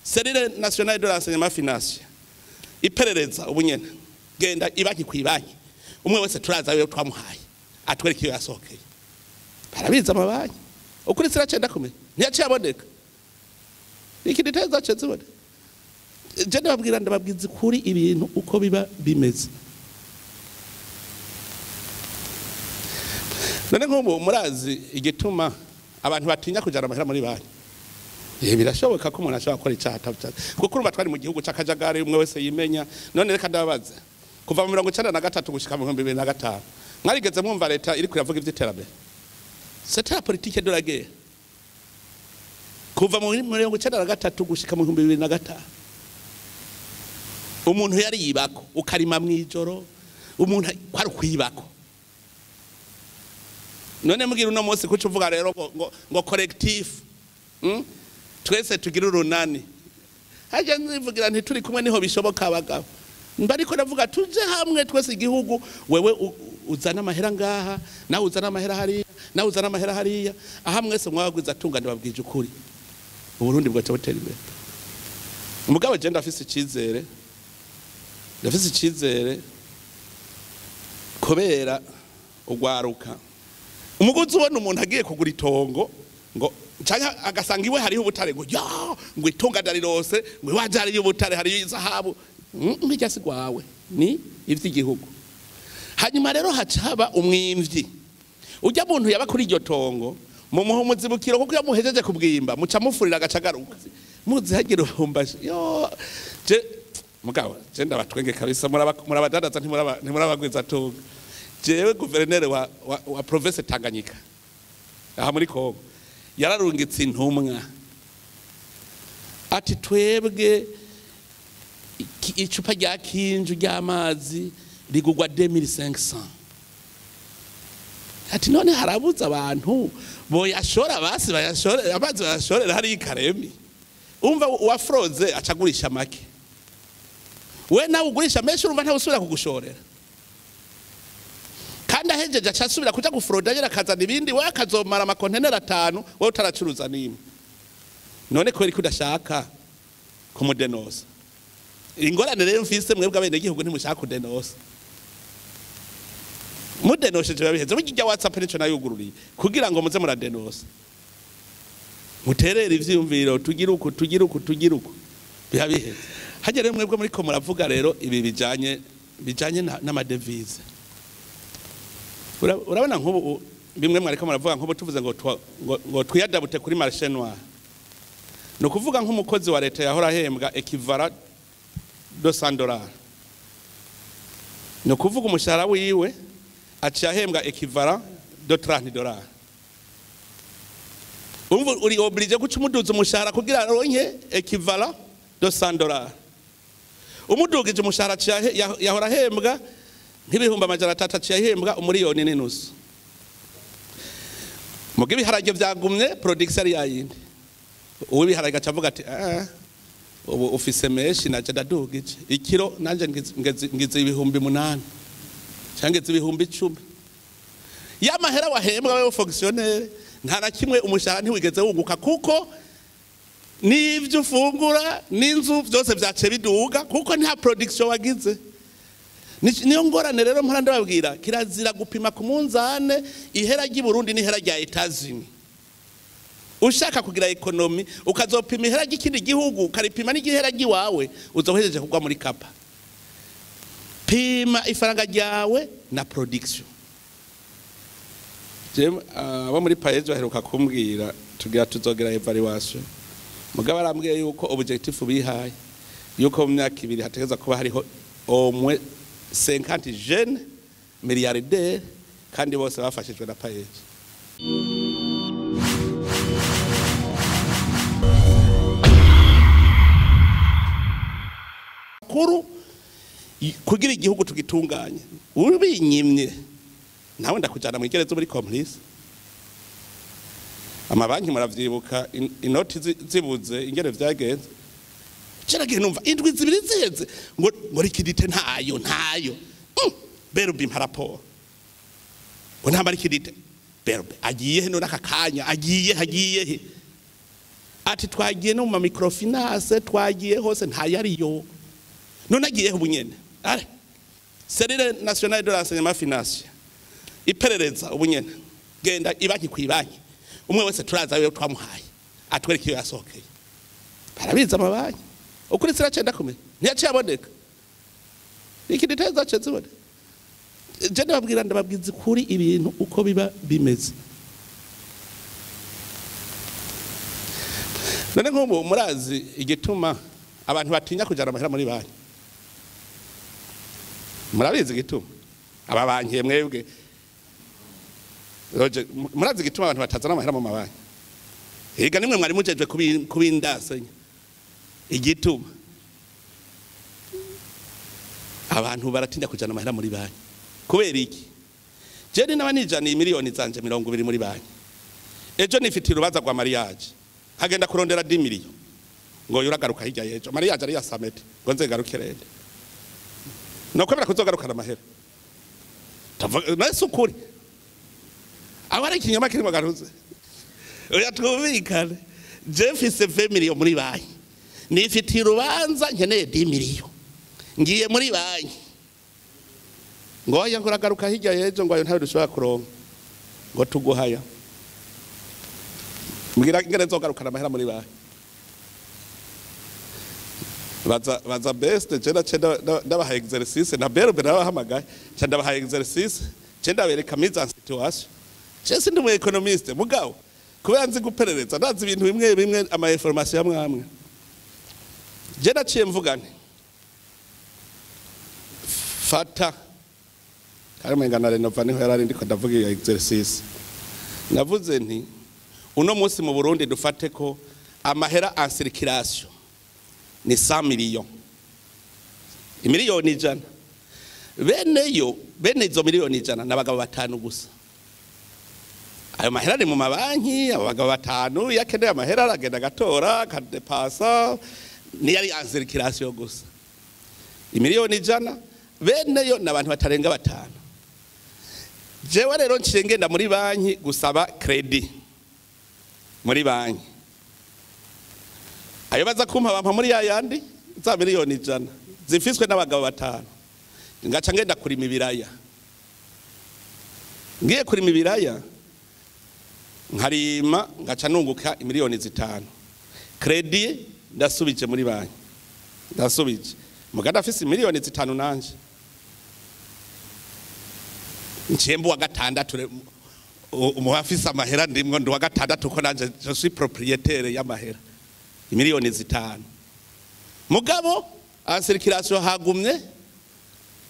Cellule nationale de renseignement financier iperereza ubunyene genda ibanki kwibanki umwe wese turaza wewe twamuhaye atwereke iyo yasohokeye. Barabiza amabanki ukuri siracenda kumenya ntiyaciye aboneka liquidité zaciye ziboneka. Je ndababwira ndababwiza kuri ibintu uko biba bimeze. None nk'ubu murazi igituma abantu batinya kujana amahera muri banki. Birashoboka ko umuntu ashobora gukora icyaha atabyaza. Kuko urumva twari mu gihugu c'akajagari umwe wese yimenya. None reka ndababaza. Kuva mu 1993 gushika mu 2005 mwarigeze mwumva leta iri kuravuga ivy'iterambere? C'était la politique de la guerre. Kuva mu 1993 gushika mu 2005 umuntu yari yibako ukarima mwijoro umuntu kwari kwibako. None mugira uno munsi kuco uvuga rero ngo collectif twese tugira urunani. Haje nzivugira nti turi kumwe niho bishoboka abagabo. Mbariko ndavuga tuje hamwe twese igihugu, wewe uzana amahera ngaha, nawe uzana amahera hariya, nawe uzana amahera hariya, aha mwese mwabagwiza tunga ndababwije ukuri. Uburundi bwaca butera imbere. Umugabo je ndafise icizere. Ndafise icizere kubera ugwaruka. Umuguzi ubona umuntu agiye kugura itongo ngo canke agasanga iwe hariho ubutare ngo ya ngo itunga ndarirose ngo iwaje hariyo ubutare hariyo izahabu, mbijya si gwawe ni ivy'igihugu. Hanyuma rero hacaba umwimvyi ujya muntu yaba kuri iryo tongo mumuha umuzibukiro kuko yamuhejeje kubwimba muca mufurira agacagaruka muzi hagira ubumbashi yo je mugabo je ndabatwenge kabisa murabadadaza ntimurabagwiza tunga. Jewe guverineri wa province Tanganyika aha muri Kongo yararungitse intumwa ati twebwe icupa rya kinju ry'amazi rigugwa 2500. Ati none harabuze abantu boyashora basi bayashore amazi bayashorera hari ikaremi. Umva wa froze acagurisha make, we nawe ugurisha menshi urumva ntawe usubira kugushorera. Kandi ahejeje acasubira kuja gufroda yera akazana ibindi, we akazomara amakontenera 5 we utaracuruza nimwe. None kweri kudashaka kumudenosa. Ingorane rero mfise mwebwe abene gihugu ntimushaka kudenosa. Mudenosheje babiheze mujya WhatsApp nico nayugururiye kugira ngo muze muradenosa. Muterere ivyiyumviro tugira uku tugira uku tugira uku biha biheze. Hajya rero mwebwe muri ko muravuga rero ibi bijanye n'amadevise. Urabona nk'ubu bimwe mwariko muravuga nk'ubu tuvuze ngo twiyadabute kuri marché noir. No kuvuga nk'umukozi wa leta yahora ahembwa equivalent de $100. No kuvuga umushahara wiwe aciye ahembwa equivalent de $30. Umva uri obligé guca umuduza umushahara kugira aronke equivalent de $100. Umudugije umushahara yahora ahembwa nk'ibihumbi 300 aciye ahembwa 1.5 miliyoni. Muga ibiharage vyagumye production ari yayindi. Uwibiharage acavuga ati ubu ufise menshi naje ndadugije ikiro nanje ngize 8,000 cyangwa ngize 10,000. Ya mahera wahembwa wewe fonctionnaire nta na kimwe umushahara ntiwigeze wunguka kuko n'ivyo ufungura n'inzu byose vyace biduga kuko nta production wagize. Niyo ngorane rero mpora ndababwira kirazira gupima ku munzane ihera ry'i Burundi n'ihera rya Etats-Unis. Ushaka kugira ekonomi ukazopima ihera ry'ikindi gihugu ukaripima n'igihera ry'iwawe uzohejeje kugwa muri kapa. Pima ifaranga ryawe na production. Abo muri PAEJ baheruka kumbwira tugira tuzogera evaluation. Mugabo arambwiye yuko objectif bihaye yuko mu myaka 2 hategeza kuba hariho au moins 50 jeunes milliardaires kandi bose bafashijwe na PAEJ. Kuru kugira igihugu tugitunganye ubinyimye nawe ndakujana mu igerezo muri complice. Amabanki muravyibuka inoti zibuze ingere vyagenze. Ceragiye numva indwi zibiri ziheze ngo liquidité ntayo. Berube impa raporo ngo nta liquidité. Berube agiye he none aka kanya agiye he. Ati twagiye no mu microfinance, twagiye hose, ntayariyo. None agiye ubunyene? Are Cellule nationale de renseignement financier, iperereza ubunyene, genda ibanki ku ibanki, umwe wese turaza we twamuhaye, atwereke iyo yasohokeye. Barabizi amabanki ukuri ziracenda kumenya ntiyaciye aboneka. Liquidité zaciye ziboneka. Je ndababwira, ndababwiza ukuri, ibintu uko biba bimeze. None nk'ubu murazi igituma abantu batinya kujana amahera muri banki? Murabizi igituma? Aba banki mwebwe Roger, murazi igituma abantu batazana amahera mu mabanki? Ega nimwe mwari mujejwe kubindasenya. Igituma abantu baratinya kujana amahera muri banki kubera iki? Je ni naba nijaniye miliyoni zanje 20 muri banki, ejo nifitiye urubanza rwa mariage, nkagenda kurondera 10 miliyo, ngo yuragaruka hirya y'ejo, mariage ari ya samedi, ngo nze ngaruke rende, nokwemera kuzogarukana amahera? Nese ukuri aho ari ikinyoma kirimo garuze? Oya, twumvikane. Je mfise 20 miliyo muri banki, nifitiye urubanza, nkeneye 10 miliyo, ngiye muri banki, ngo oya, ngo uragaruka hirya y'ejo, ngo ayo ntayo dushobora kuronka, ngo tuguhaya. Mbwira ingene nzogarukana amahera muri banki. Baza baza best. Je nace ndabaha exercice na berbe, nabahamagaye, nca ndabaha exercice, je ndabereka mise en situation. Je sindi umu économiste, mugabo kubera nzi guperereza, ndazi ibintu bimwe bimwe, ama information amwe amwe. Je naciye mvuga nti fata kare mwenga na Renova, niho yarari ndiko ndavuga iyo exercice. Navuze nti uno munsi mu Burundi dufate ko amahera en circulation ni 100 millions, imiliyoni 100. Bene yo, bene izo miliyoni 100 n'abagabo batanu gusa. Ayo mahera ari mu mabanki. Abo bagabo batanu, iyo akeneye amahera aragenda agatora, akadepasa. Niyo ari en circulation gusa, imiliyoni 100, bene yo n'abantu batarenga batanu. Jewe rero nciye ngenda muri banki gusaba crédit muri banki. Ayo baza kumpa, bampa muri ya yandi za miliyoni 100 zifiswe n'abagabo batanu. Ngaca ngenda kurima ibiraya. Ngiye kurima ibiraya, nkarima, ngaca nunguka imiliyoni 5. Crédit ndasubije muri banki, ndasubije muga ndafise miliyoni 5 nanje. Nciye mbu wa gatandatu umu afise amahera, ndimwo, ndi wa gatandatu, ko nanje je suis propriétaire y'amahera imiliyoni 5. Mugabo en circulation hagumye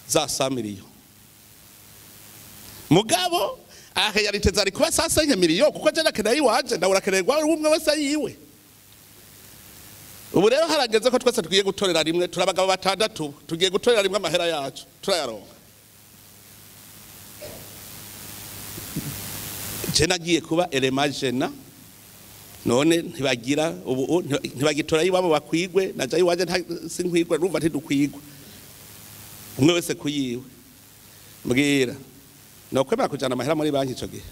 za 100 miliyo, mugabo en réalité zari kuba 105 miliyo, kuko je nakeneye iwanje, ndabura kenerwa umwe wese yiwe. Ubu rero harageze ko twese tugiye gutorera rimwe. Turi abagabo batandatu, tugiye gutorera rimwe amahera yacu, turayaronka? Je nagiye kuba élément gênant. None ntibagira ubu ntibagitora iwabo bakwigwe, naja iwanje sinkwigwe. Urumva ntidukwigwe, umwe wese kuyiwe. Mbwira, nokwemera kujana amahera muri banki ico gihe,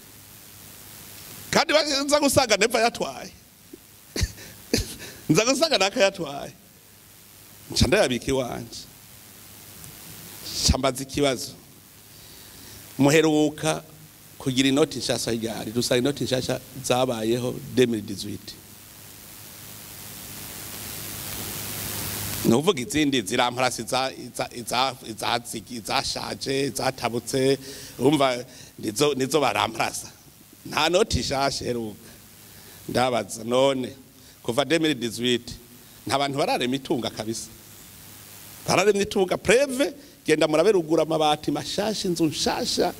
kandi nza gusanga Neva yatwaye, nza gusanga naka yatwaye, nca ndayabika iwanje? Nca mbaza ikibazo: muheruka kugira inoti nshasha ryari? Dusanga inoti nshasha zabayeho 2018. Nuvuga izindi ziramparasi izashaje, zatabutse, urumva nizo baramparasa, nta noti nshasha iheruka. Ndabaza: none kuva 2018 nta bantu bararema itunga kabisa? Bararemye itunga. Preuve, genda murabe rugura, amabati mashasha, inzu nshasha,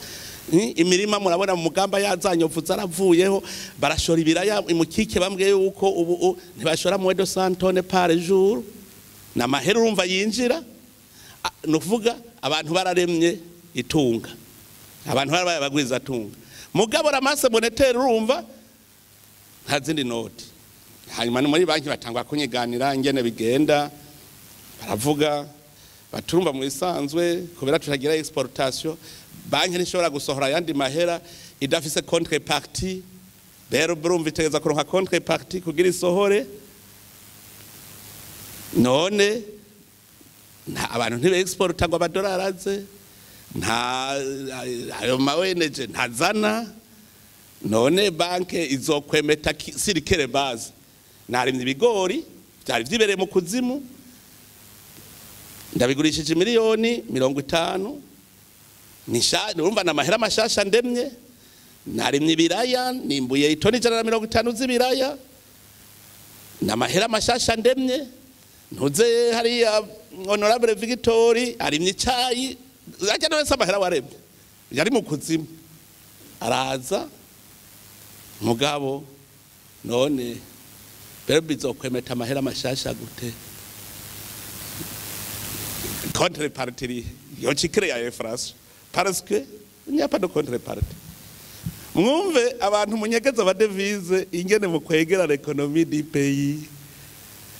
imirima murabona mu mugamba yazanyovu zaravuyeho, barashora ibiraya imukike. Bambwiye yuko ubu ntibashora moins de 100 tonnes par jour. Na mahera urumva yinjira. Nukuvuga abantu bararemye itunga, abantu barabaye abagwiza tunga, mugabo la masse monétaire, urumva nta zindi noti. Hanyuma no muri banki batangwa kunyiganira ingene bigenda. Baravuga baturumva mu bisanzwe kubera tutagira exportation, banki ntishobora gusohora ayandi mahera idafise contrepartie. Rero burumva itegeza kuronka contrepartie kugira isohore. None nta abantu ntibe exporta ngo amadolari aze, nta ayo ma ONG ntazana. None banke izokwemeta sur quelle base? Narimye ibigori byari vyibereye mu kuzimu, ndabigurishije 50 miliyoni, urumva na mahera mashasha ndemye. Narimye ibiraya, nimbuye itoni 150 z'ibiraya, namahera mashasha ndemye. Ntuze hariya honorable Victory arimye icayi, ajya wese amahera waremye yari mu kuzimu araza. Mugabo none rero bizokwemeta amahera mashasha gute? Contrepartie yo ci créa inflation parce que il n'y a pas de contrepartie. Mwumve abantu munyegeza ama devises, ingene mukwegera l'économie du pays.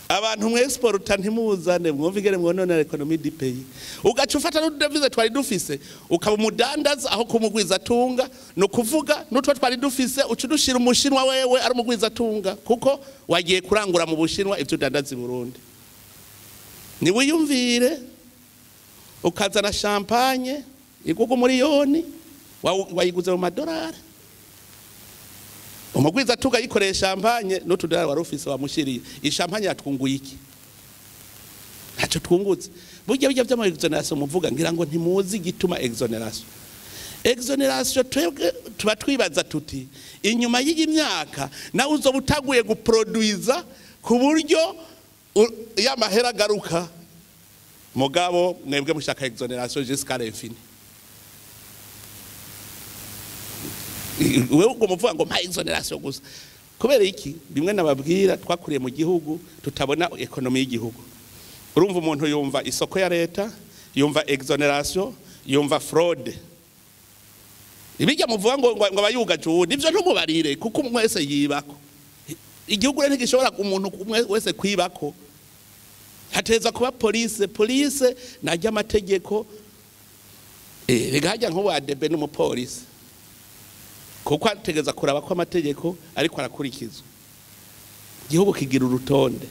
Abantu mwe exporta ntimuzane, mwumve ingene mwonona l'économie du pays. Ugaca ufata n'utu devises twari dufise, ukaba umudandaza aho kumugwiza tunga. No kuvuga n'utwo twari dufise uca udushira umushinwa, wewe ari umugwiza tunga kuko wagiye kurangura mu Bushinwa ivyo udandaza i Burundi. Niwiyumvire ukazana champagne igugu miliyoni, wayiguze mu madolari, umugwiza tunga yikoreye champagne n'utudolari wari ufise wamushiriye. Ishampanye yatwunguye iki? Ntacyo twungutse. Burya by'ama exonération muvuga, ngira ngo ntimuzi igituma exonération. Twebwe tuba twibaza tuti inyuma y'iyi myaka nawe uzoba utaguye guproduiza ku buryo y'amahera agaruka. Mugabo mwebwe mushaka exonération jusqu'à l'infini. Wewe ubwo muvuga ngo mpa exonération gusa kubera iki? Bimwe nababwira, twakuriye mu gihugu tutabona économie y'igihugu. Urumva umuntu yumva isoko ya leta, yumva exonération, yumva fraude. Ibijya muvuga ngo abayugaje uwundi, ivyo ntumubarire kuko umwe wese yibako. Igihugu rero ntigishobora umuntu umwe wese kwibako, hateza kuba police. Police najya amategeko, rega hajya nk'ubu ADB n'umupolisi kuko ategeza kuraba ko amategeko ariko arakurikizwa. Igihugu kigira urutonde.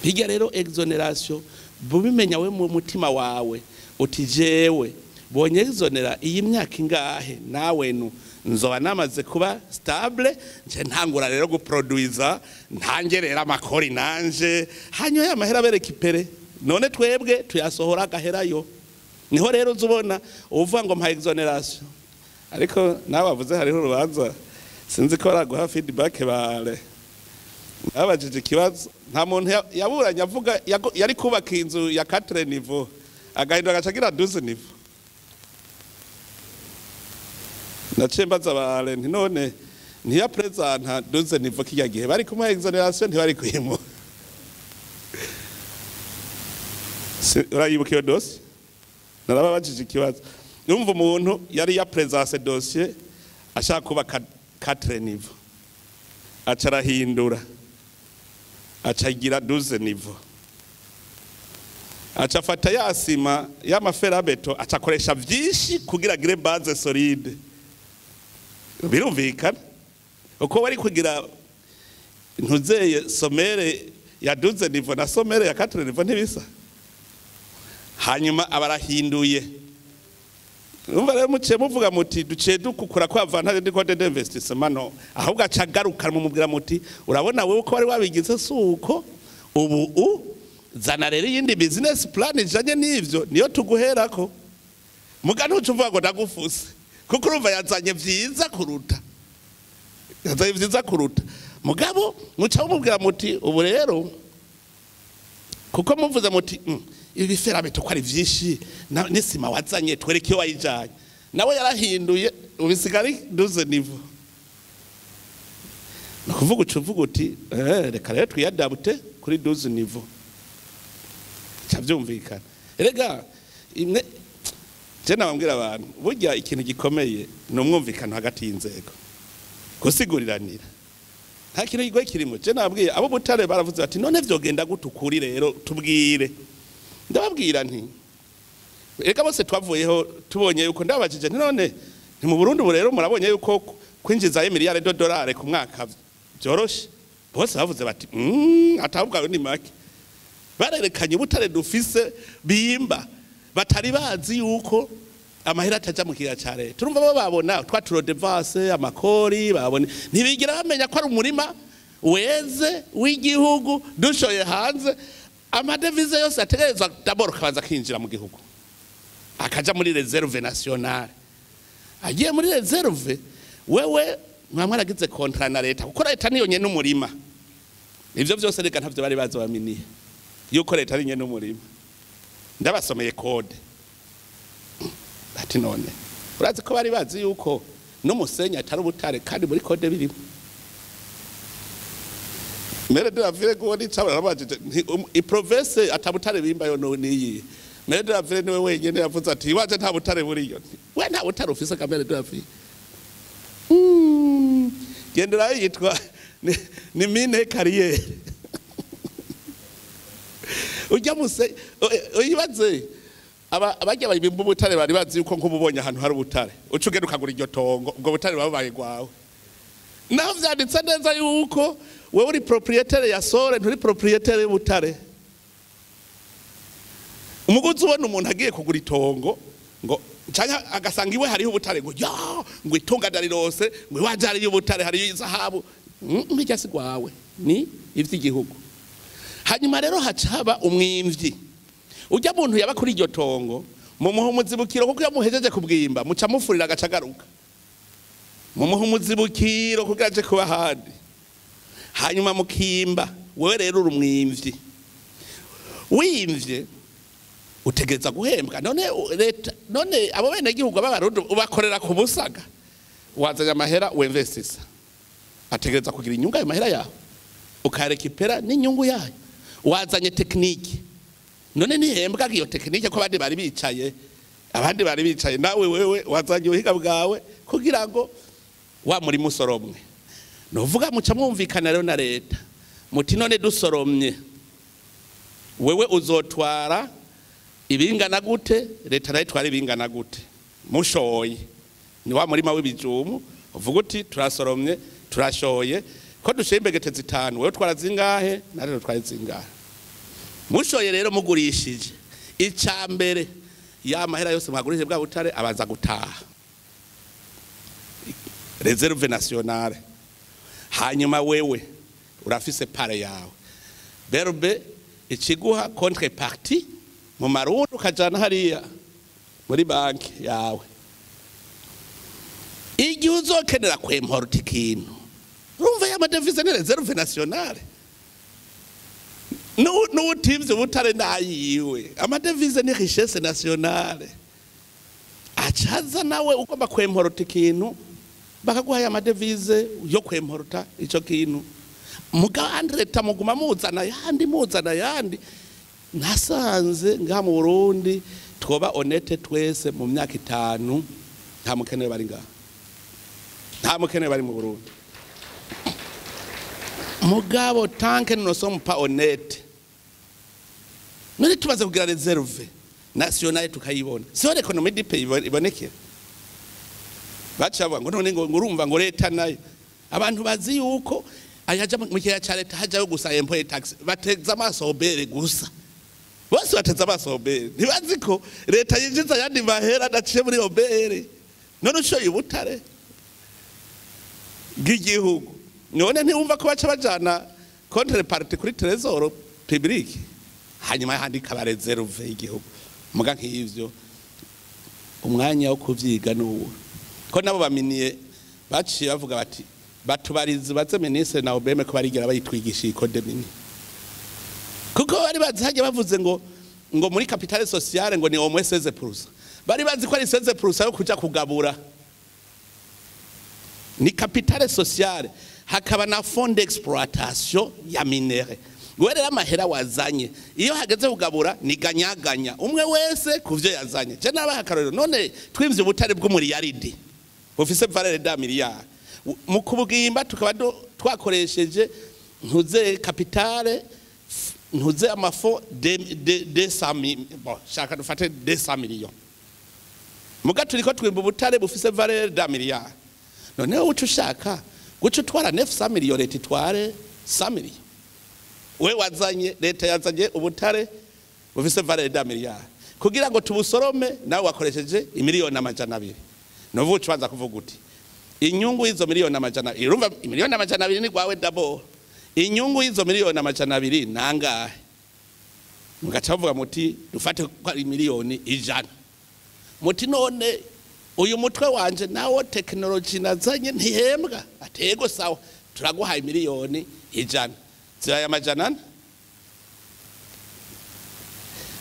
Hirya rero exonération, bubimenya we mu mutima wawe uti jewe bonye exonéra iyi myaka ingahe, nawe nu nzoba namaze kuba stable, nje ntangura rero guproduiza, ntange rero amakori nanje, hanyuma y'amahera berekipere. None twebwe tuyasohora agaherayo. Niho rero uzubona uvuga ngo mpa exonération. Ariko nawe wavuze hariho urubanza, sinzi ko baraguha feedback. Bare babajije ikibazo, nta muntu yaburanye avuga yari kubaka inzu ya 4 niveau, agahindura agaca agira 12 niveau. Naciye mbaza bare nti none ntiyaprezanta 12 niveau kirya gihe bari kumuha exonération, ntibari kuyimuha? Urayibuka iyo dossier? Narababajije ikibazo. Numva umuntu yari yaprezase dossier ashaka kubaka 4 niveau, aca arahindura aca agira 12 niveau, aca afata ya sima y'ama fer à béton, aca akoresha vyinshi kugira agire base solide. Birumvikana uko wari kugira ntuzeye semelle ya 12 niveau na semelle ya 4 niveau ntibisa. Hanyuma abarahinduye. Umva rero muciye muvuga muti duciye dukukura ko avantage du code d'investissement. No, ahubwo aca agaruka mumubwira muti urabona wewe uko wari wabigize suko ubu, u zana rero iyindi business plan ijanye n'ivyo niyo tuguherako. Muga ntuca uvuga ngo ndagufuse kuko urumva yazanye vyiza kuruta, yazanye vyiza kuruta. Mugabo muca mumubwira muti ubu rero kuko muvuze muti ibi fer à béton ko ari vyinshi n'isima wazanye, twereke iyo wayijanye. Nawe yarahinduye, ubisigara ari 12 niveau. Ni ukuvuga uca uvuga uti reka rero twiyadabute kuri 12 niveau, ca vyumvikana. Erega imwe je nababwira abantu, burya ikintu gikomeye ni umwumvikano hagati y'inzego, gusiguriranira. Nta kintu kigoye kirimo. Je nababwiye abo butare baravuze bati none vyogenda gute ukuri rero tubwire. Ndababwira nti reka bose twavuyeho tubonye yuko, ndababajije nti none ni mu Burundi ubu rero murabonye yuko Kwinjiza miliyari dolari ku mwaka byoroshe? Bose bavuze bati atabwa ni make. Barerekanye ubutare dufise bimba, batari bazi yuko amahera ataja mu kigega ca leta. Turumva bo babona twa tu redevances, amakori babone, ntibigira bamenya ko ari umurima weze w'igihugu dushoye hanze. Amadevize yose ategerezwa d'abord kabanza kinjira mu gihugu, akaja muri réserve nationale. Agiye muri réserve, wewe mwamwe aragize contrat na leta, kuko leta niyo nyene umurima. Ivyo vyose reka ntavyo bari bazi baminiye, yuko leta ari nyene umurima. Ndabasomeye code, ati none urazi ko bari bazi yuko n'umusenyi atari ubutare, kandi muri code birimo? Maire de la ville ngo ni cabara rabajije i province atabutare bimba yo niyi. Maire de la ville niwe wenyene yavuze ati iwaje nta butare buriyo. We nta butare ufise ka maire de la ville? Gendera yitwa ni mine carrière ujya muse uyibaze. Aba abajya bayibimba ubutare bari bazi yuko nk'ububonye ahantu hari ubutare, uca ugenda ukagura iryo tongo, ubwo butare babaye gwawe. Naho vyanditse neza yuko wewe uri propriétaire ya sol, nturi propriétaire y'ubutare. Umuguzi ubona umuntu agiye kugura itongo ngo canke agasanga iwe hariho ubutare, ngo ya ngo itunga ndarirose, ngo iwaje hariyo ubutare, hariyo izahabu, mbijya si gwawe, ni ivy'igihugu. Hanyuma rero haca haba umwimvyi. Ujya muntu yaba kuri iryo tongo, mumuha umuzibukiro, kuko iyo muhejeje kubwimba muca mufurira agaca agaruka. Mumuha umuzibukiro kugira aje kuba ahandi. Hanyuma mukimba, wewe rero uri umwimvyi, wimvye utegereza guhembwa. None leta, none abo bene gihugu b'Abarundi ubakorera ku busaga? Wazanye amahera wemvestisa, ategereza kugira inyungu ayo mahera yawe, ukarekipera n'inyungu yayo. Wazanye technique, none ntihembwa iyo technique ko abandi bari bicaye? Abandi bari bicaye, nawe wewe wazanye ubuhinga bwawe kugira ngo wa muri musoromwe. Novuga muca mwumvikana rero na leta, muti none dusoromye, wewe uzotwara ibingana gute, leta nayo itwara ibingana gute? Mushoye, ni wa murima w'ibijumu, uvuga uti turasoromye, turashoye, ko dushoye imbegete 5, wewe utwara zingahe, natwe dutwara zingahe? Mushoye rero mugurishije, ica mbere ya mahera yose mwagurishije bwa butare abanza gutaha réserve nationale. Hanyuma wewe urafise part yawe, BRB ikiguha contrepartie mu marundi, ukajana hariya muri banki yawe. Igihe uzokenera kwemporta ikintu, urumva ya madevize ni réserve nationale. N'uwutivye ubutare nayiwe, amadevize ni richesse nationale. Acaza nawe ugomba kwemporta ikintu, bakaguha ya madevize yo kwemporta ico kintu. Mugandi leta muguma muzana yandi, muzana yandi. Nasanze ngaha mu Burundi twoba honnête twese, mu myaka 5 nta mukene bari ngaha, nta mukene bari mu Burundi. Mugabo tant que nous ne sommes pas honnêtes, none tumaze kugira réserve nationale tukayibona, siho l'économie du pays ibonekera. Baca bavuga ngo none ngo urumva ngo leta nayo, abantu bazi yuko ayaja mu kigega ca leta hajayo gusa impôt et taxe, bateze amaso OBR gusa. Bose bateze amaso OBR, ntibazi ko leta yinjiza ayandi mahera adaciye muri OBR. None ushoye ubutare bw'igihugu, none ntiwumva ko baca bajana contrepartie kuri trésor public, hanyuma handi ikaba réserve y'igihugu? Muga nk'ivyo umwanya wo kuvyiga n'uwo ko nabo baminiye baciye bavuga bati batubarize, baze ministre na OBM ko barigera bayitwigisha code minier, kuko bari bazi hajya bavuze ngo muri capital sociale ngo ni au moins 16%. Bari bazi ko ari 16% yo kuja kugabura. Ni capital sociale, hakaba na fond d'exploitation ya minerai. Wewe rero amahera wazanye, iyo hageze kugabura ni ganyaganya, umwe wese kuvyo yazanye. Je nabaha akarorero: none twimvye ubutare bwo muri yaridi bufise valeur d'un milliard, mu kubwimba tukaba twakoresheje ntuze capital, ntuze amafo de 200, bon, shaka dufate 200 millions, muga turiko twimba ubutare bufise valeur d'un milliard. Noneho uca ushaka guca utwara 900 millions, leta itware 100 millions. We wazanye, leta yazanye ubutare bufise valeur d'un milliard, kugira ngo tubusorome nawe wakoresheje imiliyoni 200. Novuga uca kuvuga uti inyungu y'izo miliyoni 200, urumva imiliyoni 200 ni gwawe d'abord, inyungu y'izo miliyoni 200 nangahe? Mugaca bavuga muti dufate ko ari miliyoni 100. Muti none uyu mutwe wanje nawo technology nazanye ntihembwa? Atego sawa, turaguhaye miliyoni 100, ziraya 400.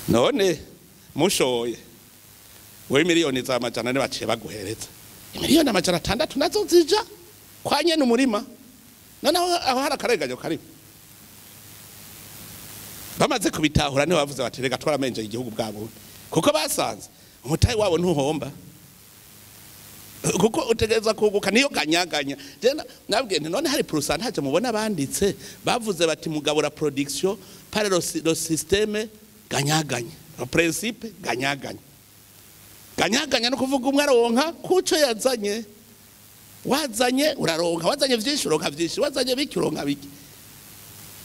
None mushoye we miliyoni za 400 baciye baguhereza miliyoni 600 nazo zija kwa nyene umurima. None aho hari akarenganyo karimo. Bamaze kubitahura niho bavuze bati reka twaramenje igihugu bwabo, kuko basanze umutayi wabo ntuhomba, kuko utegereza kuguka niyo ganyaganya. Nabwiye nti none hari pourcentage mubona banditse bavuze bati mugabura production par le système ganyaganya, le principe ganyaganya. Ganyaganya no kuvuga umwe aronka kuco yazanye, wazanye uraronka, wazanye vyinshi uronka vyinshi, wazanye biki uronka biki.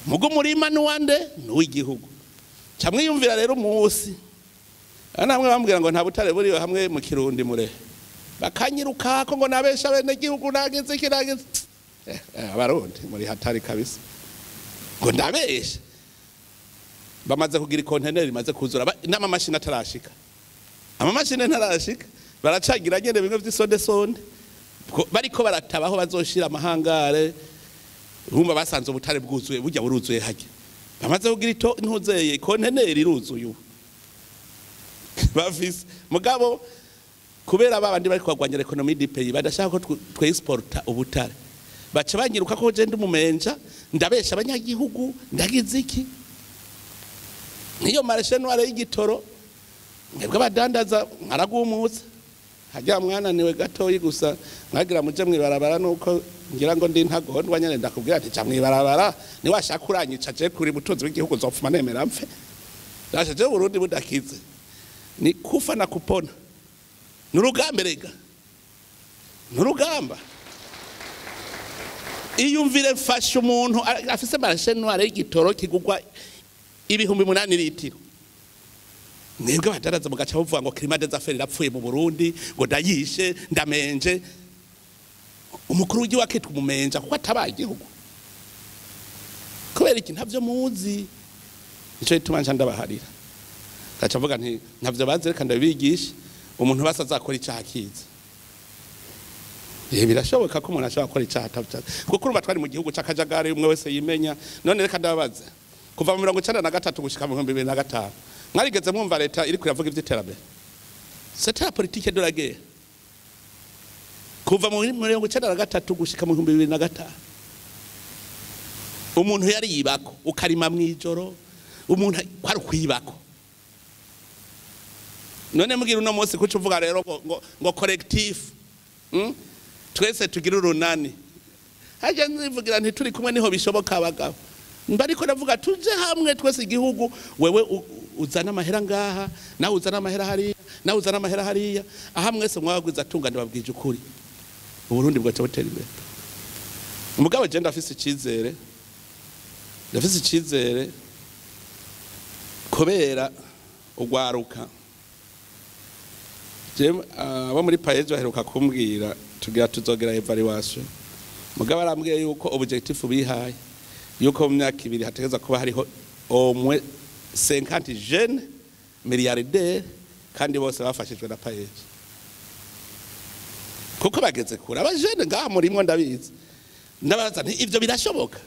Mugo murima nuwande nuw'igihugu. Camwe yumvira rero umunsi namwe bambwira ngo nta butare buri hamwe mu Kirundi mure, bakanyiruka ko ngo nabesha bene gihugu nagize kirageze. Abarundi muri hatari kabisa, ngo ndabesha. Bamaze kugira container imaze kuzura n'amamashini atarashika, amamashini ntarashika, baracagira nyene bimwe vy'isonde sonde bariko baratabaho bazoshira amahangare. Urumva basanze ubutare bwuzuye, burya buruzuye hajya. Bamaze kugira ito ntuzeye container iruzuye bafise. Mugabo kubera babandi bari kwagwanya economy du pays badashaka ko twe-exporta ubutare, baca banyiruka ko je ndi umumenja, ndabesha abanyagihugu, ndagize iki. Niyo marché noire y'igitoro mwebwe abadandaza mwaragumutse, hajya mwana niwe gatoyi gusa mwagira muje mwibarabara, nuko ngira ngo ndi ntagondwa nyene ndakubwira ati ca mwibarabara ni washaka uranyica je kuri butunzi bw'igihugu nzopfuma nemera mpfe. Dasha je Burundi budakize ni kufa na kupona, nurugamba rega, nurugamba. Iyumvire mfasha umuntu afise marché noire y'igitoro kigugwa 8,000 litiro, mwebwe badaraza mugaca bavuga ngo climat des affaires irapfuye mu Burundi, ngo ndayishe ndamenje. Umukuru w'igihugu akitwa umumenja kuko atabaye igihugu kubera iki? Ntavyo muzi. Nico gituma nca ndabaharira, gaca mvuga nti ntavyo bazi, reka ndabigishe. Umuntu basa azakora icaha akizi. Birashoboka ko umuntu ashobora gukora icaha atavyo, kuko urumva twari mu gihugu c'akajagari umwe wese yimenya. None reka ndababaze, kuva mu 1993 gushika mu 2005 mwarigeze mwumva leta iri kuravuga ivy'iterambere? C'était la politique de la guerre. Kuva mu 1993 gushika mu 2005 umuntu yari yibako, ukarima mwijoro, umuntu kwari kwibako. None mugira uno munsi kuco uvuga rero ngo collectif, twese tugira urunani. Haje nivugira nti turi kumwe niho bishoboka abagabo. Mbariko ndavuga tuje hamwe twese igihugu, wewe uzana amahera ngaha, nawe uzana amahera hariya, nawe uzana amahera hariya, aha mwese mwabagwiza tunga ndababwije ukuri, Uburundi bwaca butera imbere. Umugabo je ndafise icizere, ndafise icizere kubera ugwaruka. Je abo muri PAEEJ baheruka kumbwira tugira tuzogera evaluation, mugabo arambwiye yuko objectif bihaye yuko mu myaka 2 hategeza kuba hariho au moins 50 jeunes milliardaires, kandi bose bafashijwe na PAEEJ, kuko bageze kure. Abajene ngaha murimwo ndabizi, ndabaza nti ivyo birashoboka?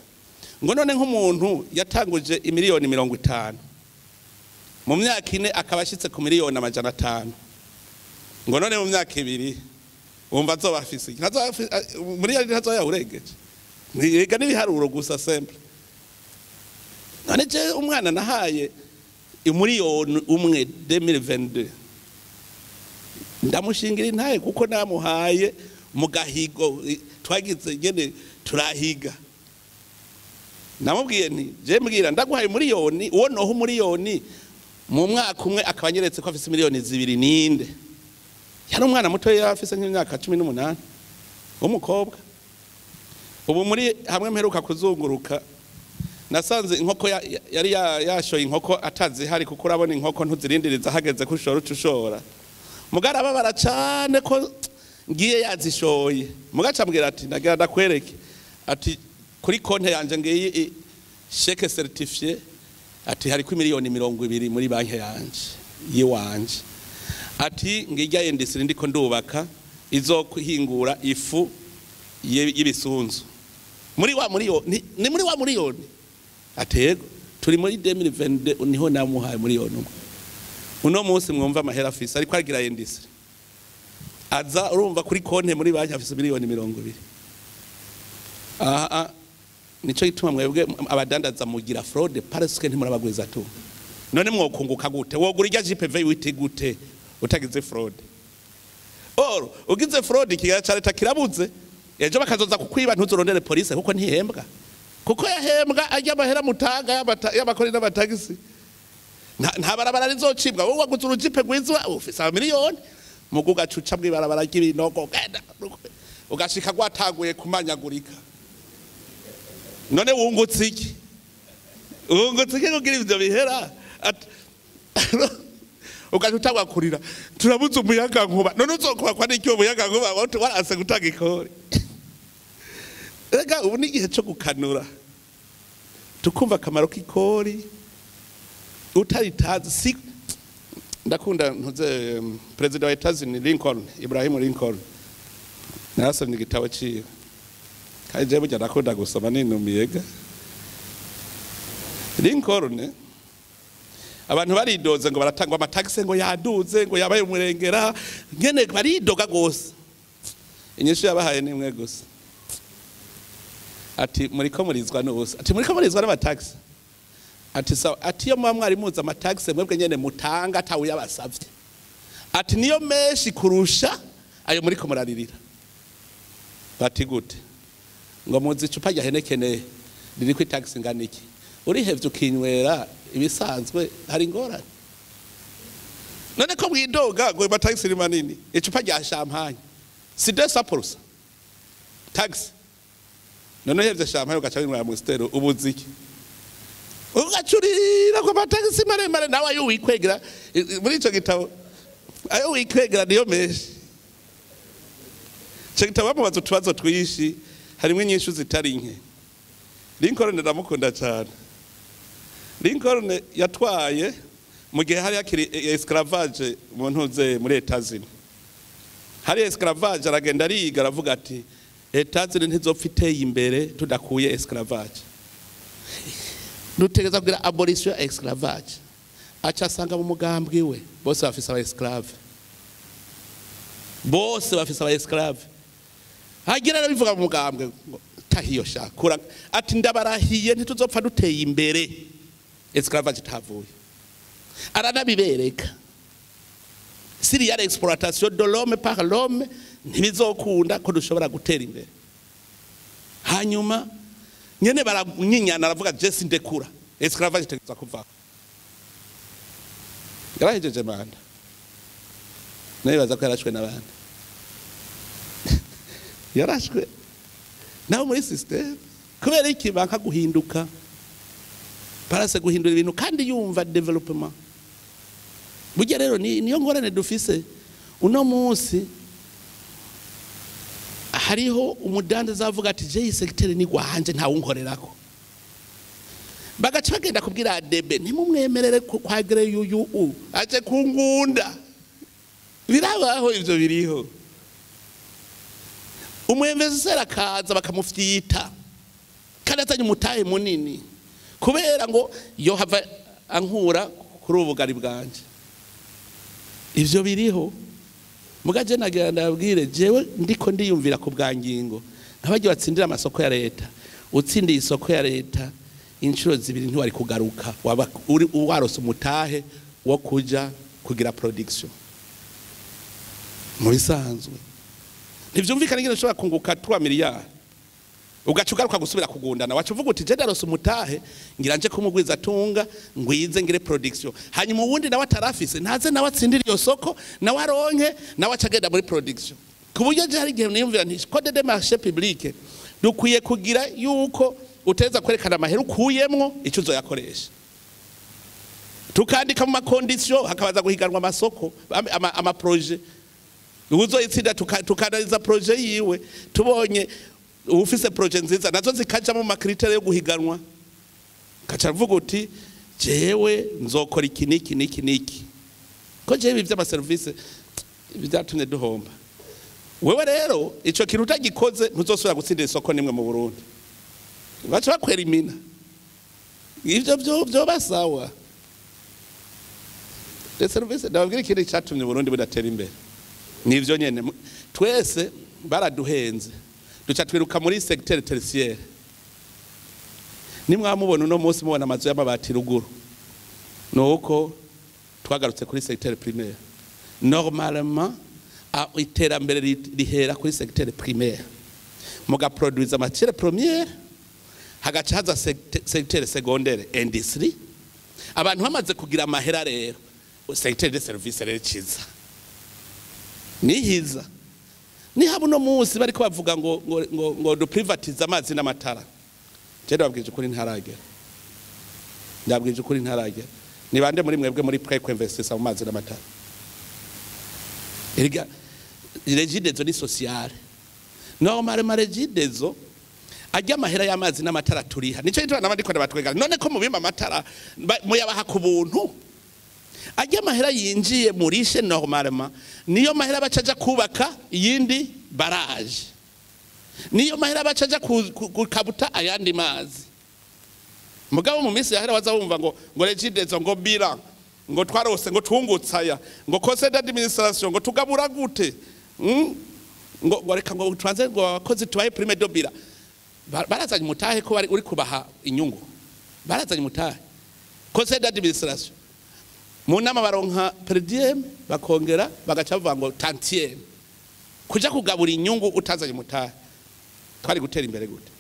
Ngo none nk'umuntu yatanguje imiliyoni 50 mu myaka 4 akaba ashitse ku miliyoni 500, ngo none mu myaka 2 wumva azoba afise iki? Miliyoni ntazoya urengeje. Niga n'ibiharuro gusa simple. None je umwana nahaye umuriyoni 1 2022 ndamushingira intaye, kuko namuhaye mu gahigo twagize nyene turahiga. Namubwiye nti je mbwira ndaguhaye umuriyoni, uwo noho umuriyoni mu mwaka umwe akabanyeretse ko afise miliyoni 2 ninde? Yari umwana muto, yari afise nk'imyaka 18. Umukobwa ubu muri hamwe mperuka kuzunguruka, nasanze inkoko yari yashoye inkoko atazihari, kuko urabona inkoko ntuzirindiriza, hageze ko ushora uca ushora. Mugara ababara cane ko ngiye yazishoye. Mugaca ambwira ati: "Nagira ndakwereke," ati: "Kuri konte yanje ngiyi, chèque certifié," ati: "hariko 20 miliyoni muri banki yanje yiwanje," ati: "Ngirya industrie ndiko ndubaka izokuhingura ifu y'ibisunzu muri wa miliyoni." Ni muri wa miliyoni? Atego turi muri 2022, niho namuhaye 1 miliyoni. Uno munsi mwumva amahera afise, ariko agira industrie aza. Urumva, kuri konte muri banki afise 20 miliyoni. Aha nico gituma mwebwe abadandaza mugira fraude, parce que ntimurabagwiza tu. None mwokunguka gute? Wogura irya Jeep V8 gute utagize fraude? Or ugize fraude, ikigega ca leta kirabuze. Ejo bakazoza kukwiba, ntuzurondere police, kuko ntihembwa, kuko yahembwa arya amahera mutanga y'abakori n'amatagisi. Nta barabara rizocibwa. Wowe waguze urujipe rwiza, ufise amamiliyoni, mugu ugacuca mw'ibarabara ry'ibinogo, genda ugashika rwatanguye kumanyagurika. None wungutse iki? Wungutse iki kugira ivyo bihera? Ugaca utangwa kurira: "Turabuze umuyaga nkuba." None uzokubakwa n'iki umuyaga nkuba waranse gutanga ikori? Rega ubu ni igihe co gukanura, tukumva akamaro k'ikori. Utaritazi si ndakunda ntuze perezida wa Etats-Unis Lincoln, Ibrahim Lincoln. Narasomye igitabo ciwe, kandi jewe burya ndakunda gusoma ninumiye ga. Lincoln, abantu baridoze ngo baratangwa amatagisi, ngo yaduze, ngo yabaye umurengera, ngene baridoga gose. Inyishu yabahaye ni imwe gusa, ati: "Muriko murizwa n'ubusa." Ati: "Muriko murizwa n'amatagisi." Ati: "Sawa." Ati: "Iyo muba mwari muzi amatagisi mwebwe nyene mutanga atawe yabasavye," ati, "niyo menshi kurusha ayo muriko muraririra." Bati: "Gute?" Ngo: "Muzi icupa rya Heineken ririko itagisi ingana iki? Urihevye ukinywera ibisanzwe, hari ingorane? None ko mwidoga ngo amatagisi ni manini, icupa rya champagne si 200% taxe? None uhevye champagne ugaca winywera Amstel, ubuze iki?" Ugacurira ko amatagisi maremare, nawe ayo wikwegera muri ico gitabo, ayo wikwegera niyo menshi. Ico gitabo bamubaza utubazo twinshi, harimwo inyishu zitari nke. Lincoln ndamukunda cyane. Lincoln yatwaye mu gihe hari hakiri esclavage mu ntuze muri Etats-Unis, hari esclavage. Aragenda ariga, aravuga ati: "Etats-Unis ntizopfa iteye imbere tudakuye esclavage, dutegereza kugira abolition ya esclavage." Aca asanga mu mugambwe we bose bafise aba esclave, bose bafise aba esclave. Hagira arabivuga mu mugambwe ngo tahiyo shakura, ati: "Ndabarahiye, ntituzopfa duteye imbere esclavage itavuye." Aranabibereka: s'il y a l'exploitation de l'homme par l'homme, ntibizokunda ko dushobora gutera imbere. Hanyuma nyene baranyinyana, aravuga: "Je sindekura, esclavage itegeza kuvaho." Yarahejeje manda, nibaza ko yarashwe n'abandi, yarashwe naho muri système. Kubera iki? Banka guhinduka, parase guhindura ibintu kandi yumva développement. Burya rero niyo ngorane dufise uno munsi. Hariho umudandaza avuga ati: "Je iyi secteur ni gwanje, ntawunkorerako." Bagaca bagenda kubwira ADB: "Ntimumwemerere kwagere yuyu aje kungunda." Birabaho, ivyo biriho. Umwemvesera akaza bakamufyita kandi azanye umutahe munini, kubera ngo yo hava ankura kuri ubu bugari bwanje. Ivyo biriho. Mugaje nagira ndabwire, jewe ndiko ndiyumvira ku bwa ngingo nk'abagiye batsindira amasoko ya leta. Utsindiye isoko ya leta inshuro zibiri, ntiwari kugaruka, waba uri warose umutahe wo kuja kugira production. Mu bisanzwe ntivyumvikana ingene ushobora kunguka 3 miliyari, ugaca ugaruka gusubira kugundana. Waca uvuga uti: "Je ndarose umutahe, ngira nje kumugwiza tunga, ngwize ngire production." Hanyuma uwundi nawe atarafise ntaze nawe atsindire iyo soko, nawe aronke, nawe aca agenda muri production. Ku buryo je hari igihe niyumvira nti code de marché public dukwiye kugira yuko uteza kwerekana amahera ukuyemwo icyo uzoyakoresha, tukandika mu ma conditions, hakabaza guhiganwa amasoko, ama projets, uzoyitsinda tukanaliza projet yiwe. Tubonye ufise projet nziza, nazo zikaja mu ma critères yo guhiganwa, kaca mvuga uti jewe nzokora iki niki niki niki, ko jewe ibi by'ama services byatumye duhomba. Wewe rero ico kintu utagikoze, ntuzosubira gutsindira isoko nimwe mu Burundi, baca bakwera imina. Ivyo byo byoba sawa. Les services, ndababwira ikindi cyatumye Burundi budatera imbere, nivyo nyene. Twese baraduhenze, duca twiruka muri secteur tertiaire. Nimwamubona uno munsi mubona amazu y'amabati ruguru, nuko twagarutse kuri secteur primaire. Normalement iterambere rihera kuri secteur primaire, mugaproduisa matière première, hagaca haza secteur secondaire, industrie. Abantu bamaze kugira amahera rero, secteur de service rero ciza nihiza. Nihaba uno munsi bariko bavuga ngo duprivatize amazi n'amatara, je ndababwije ukuri ntaragera, ndababwije ukuri ntaragera. Ni bande muri mwebwe muri prêt kwinvestisa mu mazi n'amatara? Erega Regideso ni sociale. Normalement Regideso ajya amahera y'amazi n'amatara turiha, nico gituma n'abandi ko batwega none ko mubimba amatara muyabaha ku buntu. Ajya amahera yinjiye murishe, normalement niyo mahera bacaja kubaka iyindi barrage, niyo mahera bacaja gukabuta ayandi mazi. Mugabo mu minsi yahera waza wumva ngo Regideso, ngo bilan, ngo twarose, ngo twungutse aya, ngo conseil d'administration, ngo tugabura gute, Ngo reka ngo twanze ngo abakozi tubahe prime de bilan. Barazanye umutahe ko bari uri kubaha inyungu, barazanye umutahe. Conseil d'administration mu nama baronka per diem, bakongera bagaca bavuga ngo tantième. Kuja kugabura inyungu utazanye umutahe, twari gutera imbere gute?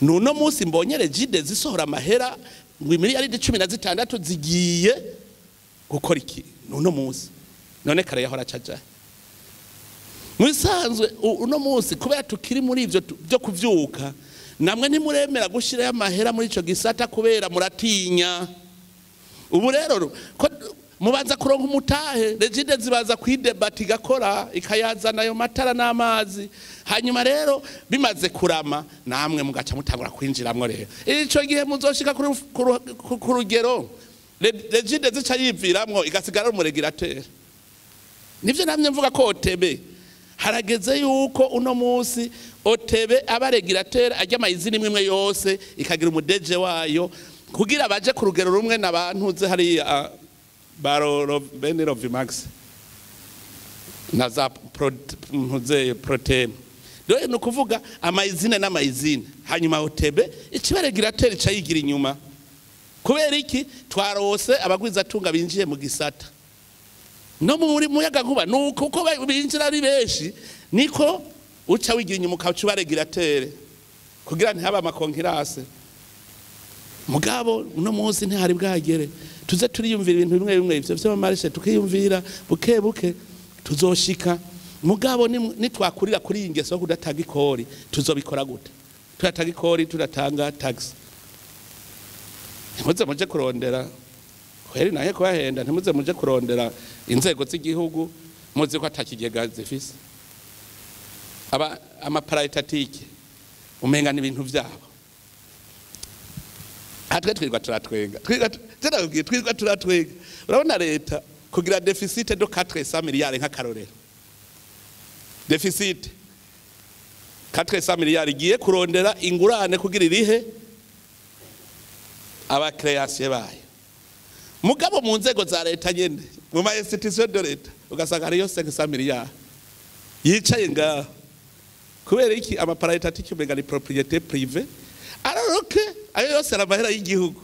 Nuno munsi mbonye Regideso isohora amahera ngo imiliyaridi 16 zigiye gukora iki nuno munsi? None kare yahora acaja musanzwe. Uno munsi kubera tukiri muri ivyo byo kuvyuka, namwe ntimuremera gushirayo amahera muri ico gisata kubera muratinya. Ubu rero ko mubanza kuronka umutahe, Regideso zibaza kwidebata, igakora, ikayazana ayo matara n'amazi, hanyuma rero bimaze kurama namwe mugaca mutangura kwinjiramwo. Rero ico gihe muzoshika ku rugero Regideso zica yiviramwo, igasigara umu régulateur. Nivyo namye mvuga ko OTB harageze yuko uno munsi OTB aba régulateur, ajya ama usines imwe imwe yose ikagira umu DG wayo, kugira baje ku rugero rumwe n'abantuze hariya baro bene Rovimax na za ntuze Protem. Dore ni ukuvuga ama usines n'ama usines, hanyuma OTB ikiba régulateur ica yigira inyuma. Kubera iki? Twarose abagwizatunga binjiye mu gisata no muri muyaga nkuba, nuko uko binjira ari benshi niko uca wigira inyuma, ukaca uba régulateur kugira ntihabe ama concurrence. Mugabo uno munsi ntihari bwagere. Tuze turiyumvira ibintu bimwe bimwe ivyo vy'ama marchés, tukiyumvira buke buke, tuzoshika. Mugabo nitwakurira kuri iyi ngeso yo kudatanga ikori, tuzobikora gute? Turatanga ikori, turatanga tax. Ntimuze muje kurondera kweri naye kubahenda, ntimuze muje kurondera inzego z'igihugu muzi ko atakigega zifise. Aba ama paraétatiques umenga n'ibintu vyabo. Atwe twirirwa turatwenga, twirirwa tunabwiye, twirirwa turatwenga. Urabona leta kugira déficit de 400 miliyari, nk'akarorero, déficit 400 miliyari, igiye kurondera ingurane kugira irihe aba créanciers bayo. Mugabo mu nzego za leta nyene, mu ma institution de leta, ugasanga hariyo 500 miliyari yicaye ngaho. Kubera iki? Ama paraétatiques umenga ni propriété privée, alors que ayo yose ari amahera y'igihugu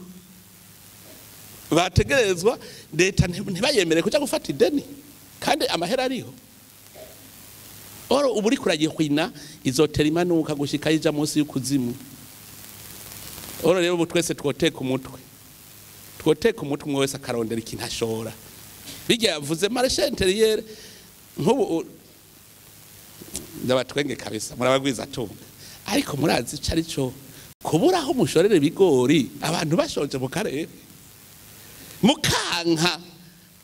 bategerezwa. Leta ntibayemere kuja gufata ideni kandi amahera ariho. Oro ubu uriko uragihwina, izotera imanuka gushika ija munsi y'ukuzimu. Oro rero ubu twese twoteka umutwe, twoteka umutwe, umwe wese akarondera ikintu ashora. Bijya yavuze marché intérieur, nk'ubu Ndabatwenge kabisa, murabagwiza tunga, ariko murazi ico ari cyo kubura aho mushorera ibigori, abantu bashonje mu karere, mukanka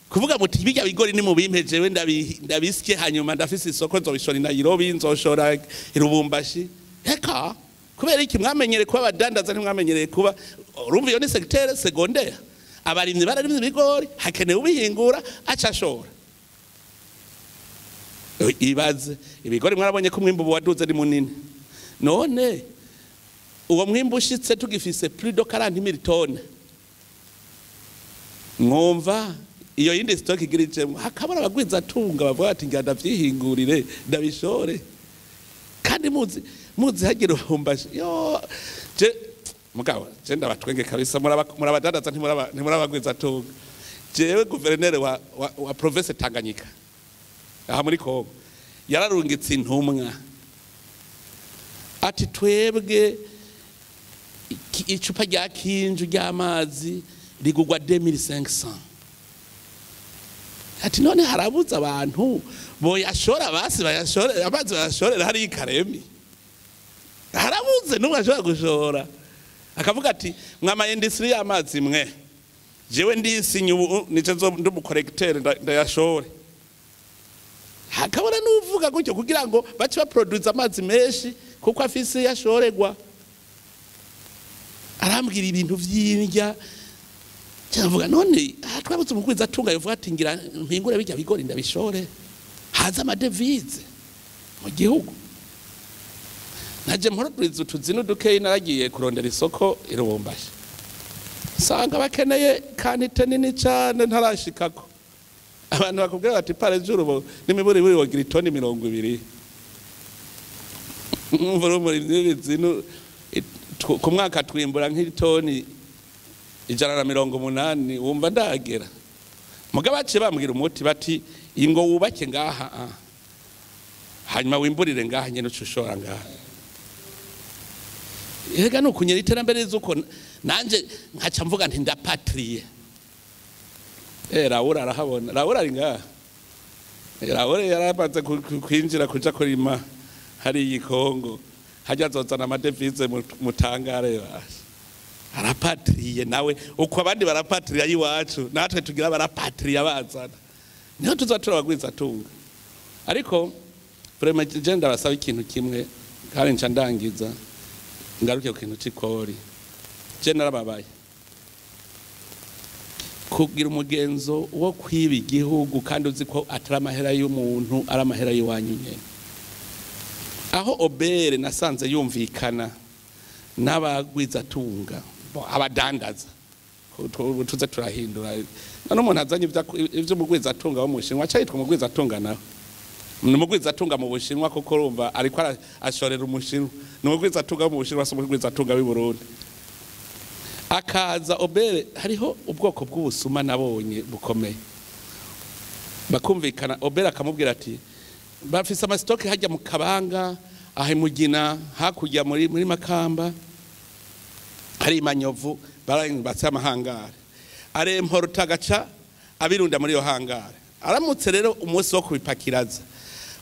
kuvuga muti bijya bigori ni mubimpe jewe ndabisye, hanyuma ndafise isoko, nzobishora i Nairobi, nzoshora i Lubumbashi. Heka kubera iki? Mwamenyereye kuba abadandaza, ntimwamenyereye kuba. Urumva, iyo ni secteur secondaire. Abarimyi bararimye ibigori, hakenewe ubihingura aca ashora. Ibaze, ibigori mwarabonye ko umwimbu waduze, ni munini. None uwo mwimbu ushitse tugifise plus de 40,000 tonnes, mwumva iyo yindi stock igirijemo, hakabura abagwiza tunga bavuga ati ngira ndavyihingurire, ndabishore? Kandi muzi hagira ubumbashi yo. Je mugabo, je ndabatwenge kabisa, murabadandaza, ntimurabagwiza tunga. Jewe guverineri wa province Tanganyika aha muri Kongo yararungitse intumwa ati twebwe icupa rya kinju ry'amazi rigugwa 2500. Ati none harabuze abantu boyashora, basi bayashore amazi, bayashorera hari ikaremi? Harabuze n'umwe ashobora gushora? Akavuga ati mwama industrie y'amazi mwe, jewe ndisinye ubu, nico nzo ndi umu collecteur, ndayashore. Hakabona n'uvuga gutyo kugira ngo bace baproduce amazi menshi kuko afise yashoregwa. Arambwira ibintu vy'indya, cyavuga none aha twabuze umugwiza atunga yovuga ati ngira mpingure bijya bigori, ndabishore, haza ama devises mu gihugu? Naje mporoduza utuzinu dukeyi, naragiye kurondera isoko i Lubumbashi, nsanga bakeneye quantité nini cane ntarashikako. Abantu bakubwira bati par jour n'imiburiburi wogira itoni 20. Umva, umurimyi w'ibizinu ku mwaka twimbura nk'itoni 180, wumva ndagera? Mugabo baciye bambwira umuti, bati ingo wubake ngaha, hanyuma wimburire ngaha nyene, uca ushora ngaha. Erega nukunyera iterambere rizuko, nanje nkaca mvuga nti ndapatriye. Raoul arahabona, Raoul ari ngaha. Raoul yaramaze kwinjira kuja kurima hariya i Kongo, hajya azozana ama devises, mutangare basha. Arapatriye nawe uko abandi barapatriya y'iwacu, natwe tugira barapatriya bazana, niho tuza turabagwiza tunga. Ariko vraiment je ndabasaba ikintu kimwe kandi nca ndangiza, ngaruke ku kintu c'ikori. Je narababaye kugira umugenzo wo kwiba igihugu kandi uzi ko atari amahera y'umuntu, ari amahera y'iwanyu nyene. Aho OBR nasanze yumvikana n'abagwizatunga, abadandaza, tuze turahindura. None umuntu azanye ivy'umugwizatunga wo mu Bushinwa aca yitwa umugwizatunga? Nawe ni umugwizatunga mu Bushinwa, kuko urumva ariko ashorera Umushinwa. Ni umugwizatunga wo mu Bushinwa, si umugwizatunga w'i Burundi. Akaza OBR, hariho ubwoko bw'ubusuma nabonye bukomeye. Bakumvikana, OBR akamubwira ati bafise ama stocks hajya mu Kabanga, aho Mugina, hakurya muri Makamba, hari imanyovu barabatse ama hangars, aremporta, agaca abirunda muri iyo hangar. Aramutse rero umunsi wo kubipakiraza,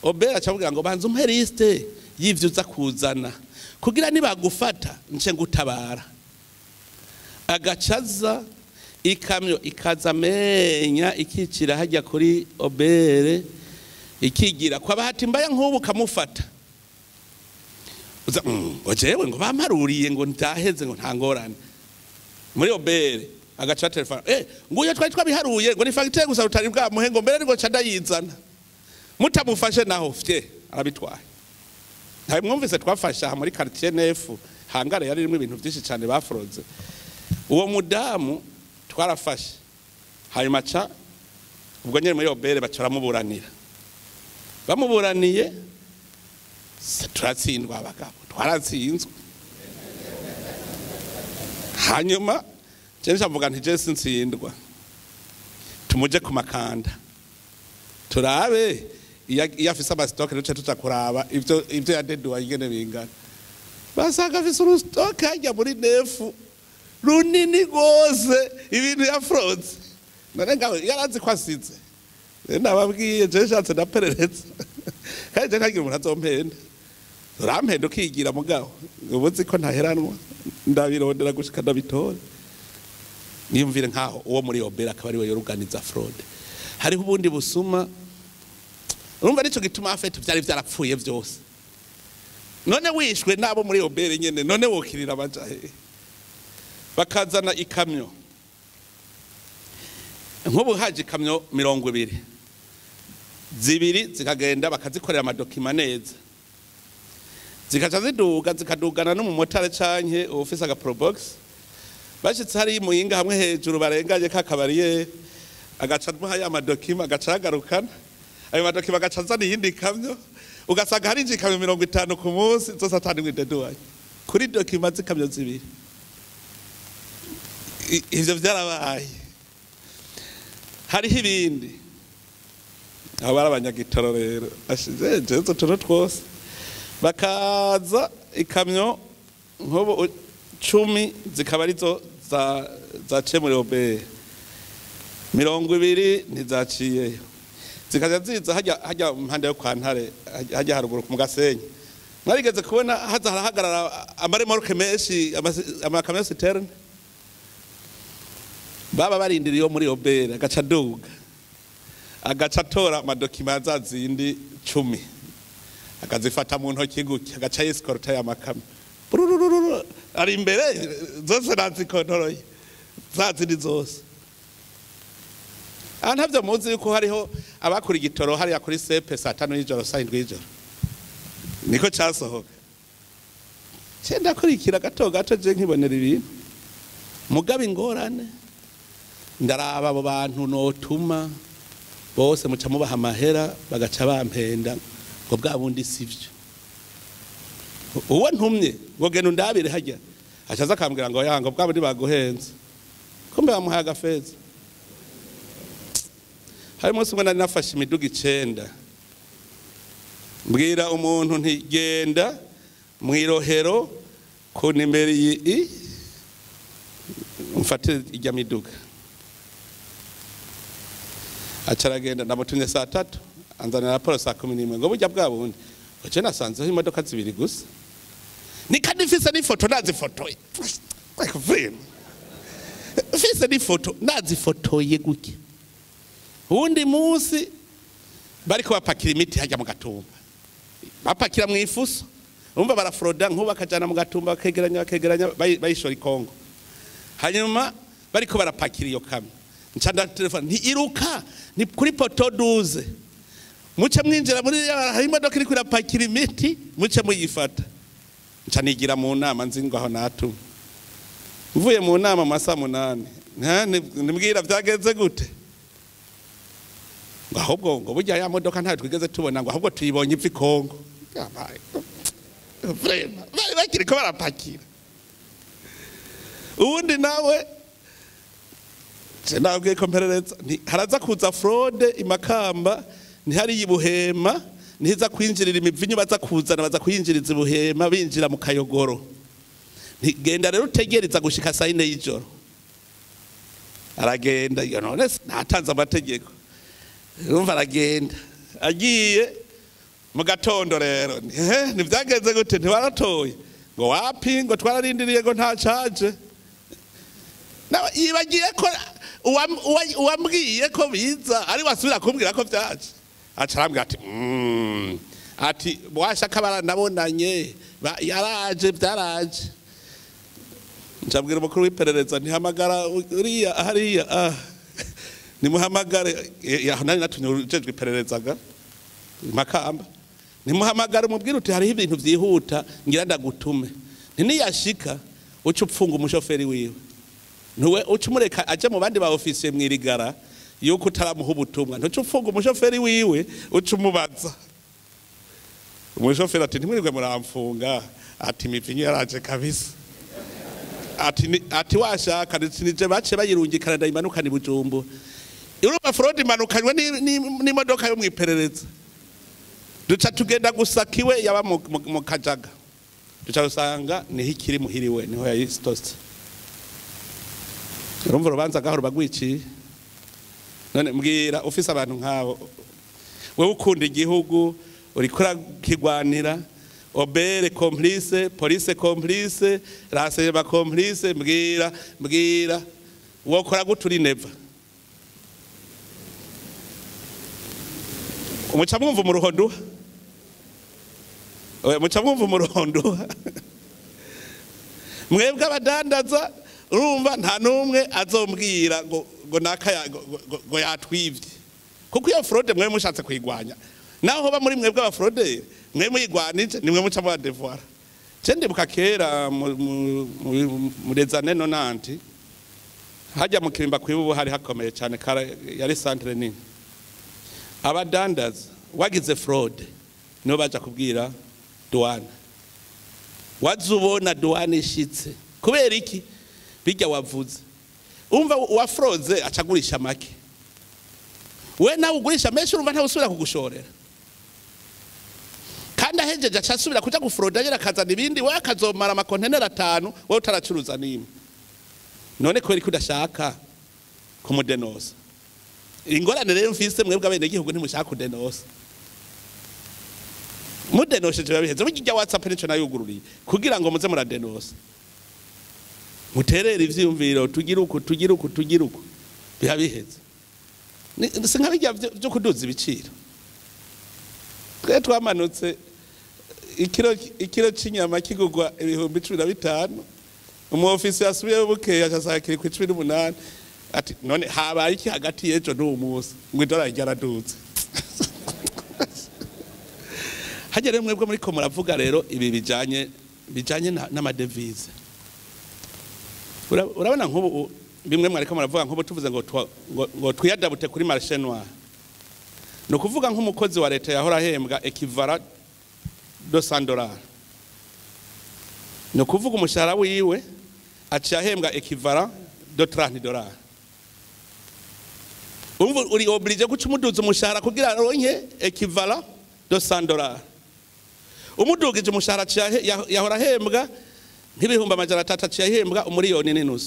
OBR aca ngo banza umpe liste y'ivyo uza kuzana kugira nibagufata nce ngutabara. Agacaza ikamyo ikaza amenya ikicira hajya kuri OBR, ikigira kwa bahati mbaya nk'ubu kamufata uza ngo jewe ngo bamparuriye ngo ntaheze, ngo nta ngorane. Muri OBR agaca telefone, nguyo twari twabiharuye, ngo ni facture gusa utari bwamuhe, ngo mbere ngo ca ndayizana. Mutamufashe naho fye arabitwaye. Ntawe mwumvise twafashe aha muri quartier neuf, hangar yari irimo ibintu byinshi cyane bafroze. Uwo mudamu twarafashe, hanyuma ca ubwo nyene muri OBR baca baramuburanira. Bamuburaniye turatsindwa, abagabo twaratsinzwe. Hanyuma je mvuga nti je sintsindwa, tumuje ku makanda turabe iyo afise ama stocks, duce tuja kuraba ivyo yadeduwa ingene bingana. Basanga afise uru stock hajya muri neuf runini gose, ibintu yafroze. None ngaho yarazi ko asize. Nababwiye, je nshatse ndaperereza. Kandi je ntagira umuntu azompenda. Urampenda ukigira mugabo ubu uzi ko ntaheranwa, ndabirondera gushika ndabitora. Niyumvire nkaho uwo muri OBR akaba ari we yoruganiza fraude. Hariho ubundi busuma. Urumva nico gituma afete vyari vyarapfuye vyose. None wishwe nabo muri OBR nyene, none wokirira abaja he? Bakazana ikamyo, nk'ubu haje ikamyo 20, zibiri zikagenda bakazikorera ama documents neza, zikaca ziduga, zikadugana n'umumotari canke ufise aga Probox. Bashitse hari Muyinga hamwe hejuru barenganye ka kabariye, agaca amuha ya ma documents, agaca agarukana ayo ma documents, agaca azana iyindi kamyo, ugasanga hari ikamyo 50 ku munsi zose atandimwe deduwaye kuri documents z'ikamyo zibiri. Ivyo vyarabaye. Hariho ibindi, abo bari abanyagitoro rero ashize jezo utuntu twose, bakaza ikamyo nk'ubu 10 zikaba arizo zaciye muri OBR, 20 ntizaciyeyo, zikaja ziza hajya impande yo kwa Ntare, hajya haruguru mu Gasenyi. Mwarigeze kubona haza harahagarara ama remorques menshi, amakamyo citernes, baba barindiriye yo muri OBR, agaca aduga, agaca atora ama documents za zindi 10, akazifata mu ntoki gutya, agaca yesikorota ya makamyo. Bururururu, ari imbere zose nazikontoroye za zindi zose. Aha ntabyo muzi yuko hariho abakura igitoro hariya kuri sepe saa 5 y'ijoro, saa 7 y'ijoro niko casohoka. Ce ndakurikira gato gato je nkibonera ibintu, mugaba ingorane ndaraba abo bantu notuma bose muca mubaha amahera bagaca bampenda ngo bwa bundi sivyo. Uwo ntumye ngo genda undabire hajya, acaza akambwira ngo yanga bwa bundi baguhenze, kumbe bamuhaye agafeza. Hari umunsi umwe nari nafashe imiduga 9, mbwira umuntu nti genda mw'irohero ku nimero iyi mfate ijya miduga. Aca aragenda, ndamutumye saa 3, anzanira raporo saa 11 ngo burya bwa bundi ngo je nasanzeho imodoka zibiri gusa, ni kandi mfise n'ifoto nazifotoye. Mfise n'ifoto nazifotoye gutya. Uwundi munsi bariko bapakira imiti hajya mu Gatumba, bapakira mu ifuso, urumva barafroda nk'ubu bakajana mu Gatumba, bakegeranya bakegeranya bayishora i Kongo. Hanyuma bariko barapakira iyo kamyo, nca ndatelefona nti iruka ni kuri poteau 12, muce mwinjira muri hari imodoka iriko irapakira imiti, muce muyifata. Nca nigira mu nama nzi ngo aho natuma. Mvuye mu nama mu masaha 8, nimbwira vyagenze gute, ngo ahubwo ngo burya ya modoka ntayo twigeze tubona, ngo ahubwo tuyibonye iva i Kongo. Vraiment, bari bakiriko barapakira. Uwundi nawe je nabwiye ko mperereza haraza kuza fraude imakamba, ntihari ibuhema, ntiza kwinjirira imivinyu baza kuzana, baza kuyinjiriza ibuhema binjira mu Kayogoro. Ntigenda rero utegereza gushika saa 4 y'ijoro. Aragenda, none natanze amategeko. Urumva aragenda, agiye mu gatondo rero, ntivyagenze gute, ntibaratoye ngo wapi, ngo twararindiriye ngo nta caje. Nawe yibagiye ko uwambwiye ko biza ari wasubira kumbwira ko vyaje. Aca arambwira ati ati washaka baranabonanye, yaraje vyaraje. Ncabwira umukuru w'iperereza ntihamagara uriya hariya, nimuhamagare, nari natumye ujejwe ipererezaga Makamba, nimuhamagare umubwire uti hariho ibintu vyihuta ngira ndagutume, ntiniyashika uca upfunga umushoferi wiwe, ntuwe uca umureka aje mu bandi ba ofisiye mwirigara yuko utaramuha ubutumwa, ntuca upfunga umushoferi wiwe uca umubaza. Umushoferi ati ntimwirirwe muramfunga, ati imivinyu yaraje kabisa, ati washaka nije bace bayirungikana ndayimanukana i Bujumbura. Urumva fraude imanukanywe n'imodoka yo mwiperereza. Duca tugenda gusaka iwe yaba mu Kajaga, duca usanga niho ikiri muhiriwe, niho yayistose. Urumva urubanza gahoro bagwiciye. None mbwira ufise abantu nk'abo, wewe ukunda igihugu, Uriko urakigwanira. OBR complice, police complice, renseignement complice. Mbwira, mbwira, wokora gute uri Neva? Muca mwumva umuruho? Oya, muca mwumva umuruho mwebwe abadandaza? Urumva nta n'umwe azombwira ngo naka ngo yatwivye, kuko iyo fraude mwe mushatse kuyigwanya, naho hoba muri mwebwe aba fraudeurs, mwe muyigwanije nimwe muca muba devoir. Je ndibuka kera muri les années 90, hajya mu Kirimba kwibubu hari hakomeye cyane, yari centre nini. Abadandaza wagize fraude nibo baja kubwira douane. Wazubona douane ishitse. Kubera iki? Bijya wavuze. Umva, uwafroze acagurisha make, we nawe ugurisha menshi. Urumva ntawe usubira kugushorera, kandi ahejeje acasubira kuja gufroda yera, akazana ibindi, we akazomara amakonteneri 5, wowe utaracuruza n'imwe. None kubera ko udashaka kumudenosa? Ingorane rero mfise, mwebwe abenegihugu ntimushaka kudenosa. Mudenosheje biba biheze. Burya WhatsApp nico nayugururiye, kugira ngo muze muradenosa, muterere ivyiyumviro, tugire uku, tugire uku, tugire uku, biba biheze. Si nka bijya vyo kuduza ibiciro. Twe twamanutse ikiro c'inyama kigurwa 15,000, umu ofisi yasubiyeyo bukeye acasanga kiri ku 18. Ati: "None habaye iki hagati y'ejo n'uwo munsi?" Ngo idolari ryaraduze. Hajya rero mwebwe muriko muravuga rero ibi bijanye n'ama devises. Urabona nk'ubu bimwe mwariko muravuga, nk'ubu tuvuze ngo twiyadabute kuri marché noir, ni ukuvuga nk'umukozi wa leta yahora ahembwa équivalent de 100 dollars, ni ukuvuga umushahara wiwe aciye ahembwa équivalent de 30 dollars. Umva, uri obligé guca umuduza umushahara kugira aronke équivalent de 100 dollars. Umudugije umushahara, aciye yahora ahembwa nk'300,000, aciye ahembwa 1.5 miliyoni.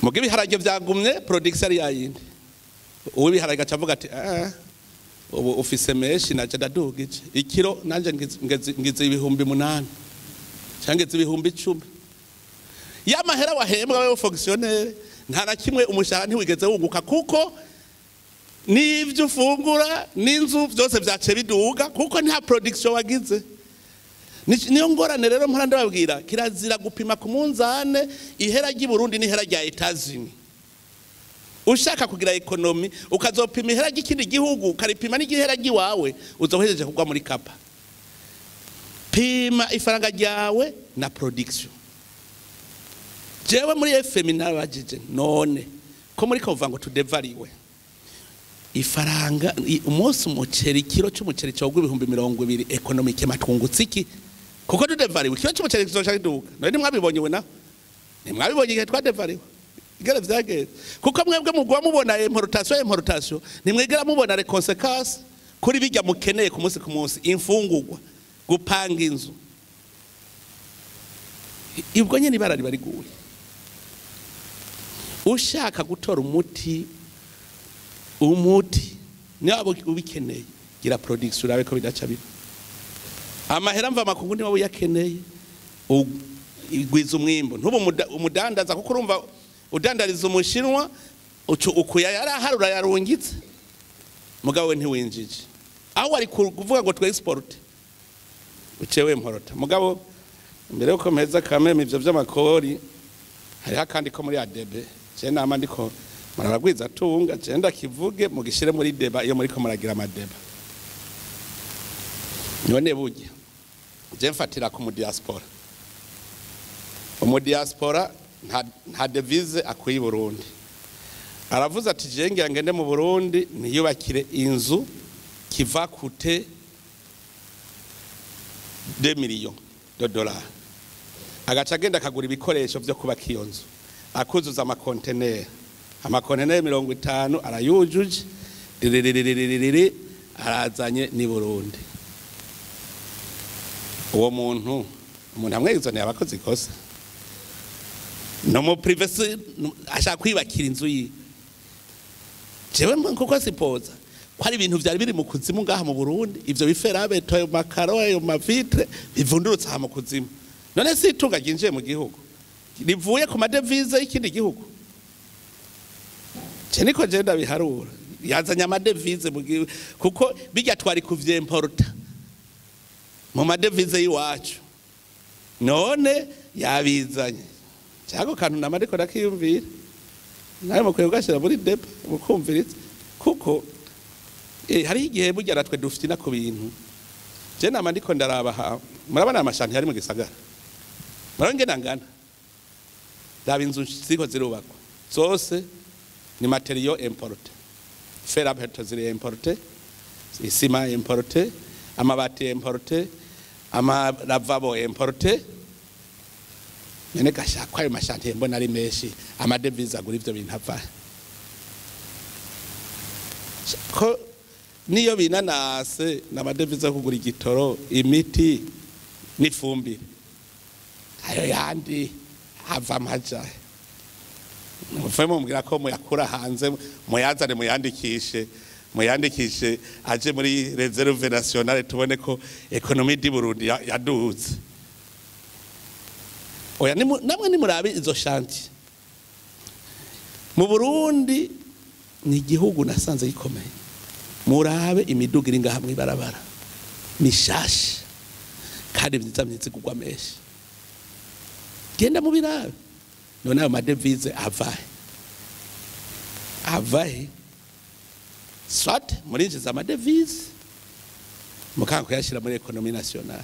Muga ibiharage vyagumye, production ari yayindi. Uw'ibiharage aca avuga ati: "Ah, ubu ufise menshi, naje ndadugije ikiro, nanje ngize 8,000 cyangwa ngize 10,000." Y'amahera wahembwa wewe fonctionnaire, nta na kimwe, umushahara ntiwigeze wunguka, kuko n'ivyo ufungura n'inzu byose vyace biduga, kuko nta production wagize. Niyo ngorane rero mpora ndababwira: kirazira gupima ku munzane ihera ry'i Burundi n'ihera rya Etats-Unis. Ushaka kugira économie, ukazopima ihera ry'ikindi gihugu, ukaripima n'igihera ry'iwawe, uzohejeje kugwa muri kapa. Pima ifaranga ryawe na production. Jewe muri FMI narabajije: "None ko muri kuvuga ngo tudevariwe ifaranga, umunsi umuceri, ikiro c'umuceri cogwa 20,000, économiquement twungutse iki?" Kuko tudevariwe, ikiro c'umuceri kizoca kiduga. None ntimwabibonye? We naho ntimwabibonye igihe twadevariwe igere vyagenze? Kuko mwebwe mugwa mubona importation, importation, ntimwigera mubona les conséquences kuri bijya mukeneye ku munsi ku munsi, imfungurwa, gupanga inzu. Ubwo nyene ibara riba riguye. Ushaka gutora umuti, umuti niba ubikeneye, gira production, urabe ko bidaca biba. Amahera mva makungu niba uyakeneye, igwiza umwimbo. Ntubu umudandaza, kuko urumva udandariza umushinwa, ukuya yarahari urayarungitse, mugabo we ntiwinjije. Aho wari kuvuga ngo twe export, ucewe importa. Mugabo mbere yuko mpeza kameme ivyo vy'amakori, hariho akandi ko muri ADB. Je nama ndiko murabagwiza tunga, je ndakivuge mugishire muri débat iyo muriko muragira ama débats. None burya je mfatira ku mu diaspora. Umu diaspora nta devise akuye i Burundi. Aravuze ati: "Je ngira ngende mu Burundi niyubakire inzu kiva coûter 2 millions de dollars." Agaca agenda akagura ibikoresho vyo kubaka iyo nzu, akuzuza amakonteneri, amakonteneri 50 arayujuje, riririririri, arazanye ni Burundi. Uwo muntu, umuntu amwegizaniye abakozi ikosa. No mu privé ashaka kwibakira inzu yiwe. Jewe kuko sipoza Ko ari ibintu vyari biri mu kuzimu ngaha mu Burundi, ivyo bi fer à béton, ayo makaro, ayo ma vitres bivundurutse aha mu kuzimu. None si itunga ryinjiye mu gihugu rivuye ku ma devises y'ikindi gihugu? Je niko je ndabiharura, yazanye ama devises mu gihugu, kuko bijya twari kuvyimporta mu ma devises y'iwacu, none yabizanye. Cyako kantu nama ariko ndakiyumvira, nawe mukwiye kugashyira muri débat mukumviriza, kuko hariho igihe burya natwe dufite ku bintu. Je nama ndiko ndaraba ha, murabona ama chantiers ari mu gisagara, murabona ingene angana. Raba inzu ziriko zirubakwa zose ni matériaux importés: fer à béton ziri importé, isima importé, amabati importé, ama lavabo importé. None gashakwa ayo ma chantiers mbona ari menshi, ama devises agura ivyo bintu ava ko? Niyo binanase n'ama devises yo kugura igitoro, imiti n'ifumbire, ayo yandi ava amaja? Muve mumbwira ko muyakura hanze, muyazane, muyandikishe aje muri réserve nationale, tubone ko économie du Burundi yaduze. Oya, namwe nimurabe izo chantiers mu Burundi. Ni igihugu nasanze gikomeye. Murabe imiduga iri ngaha mw'ibarabara mishasha kandi myiza myiza, igurwa menshi. Genda mubirabe. None ayo ma devises avahe? Avahe? Soit murinjiza ama devises mukanga kuyashyira muri économie nationale,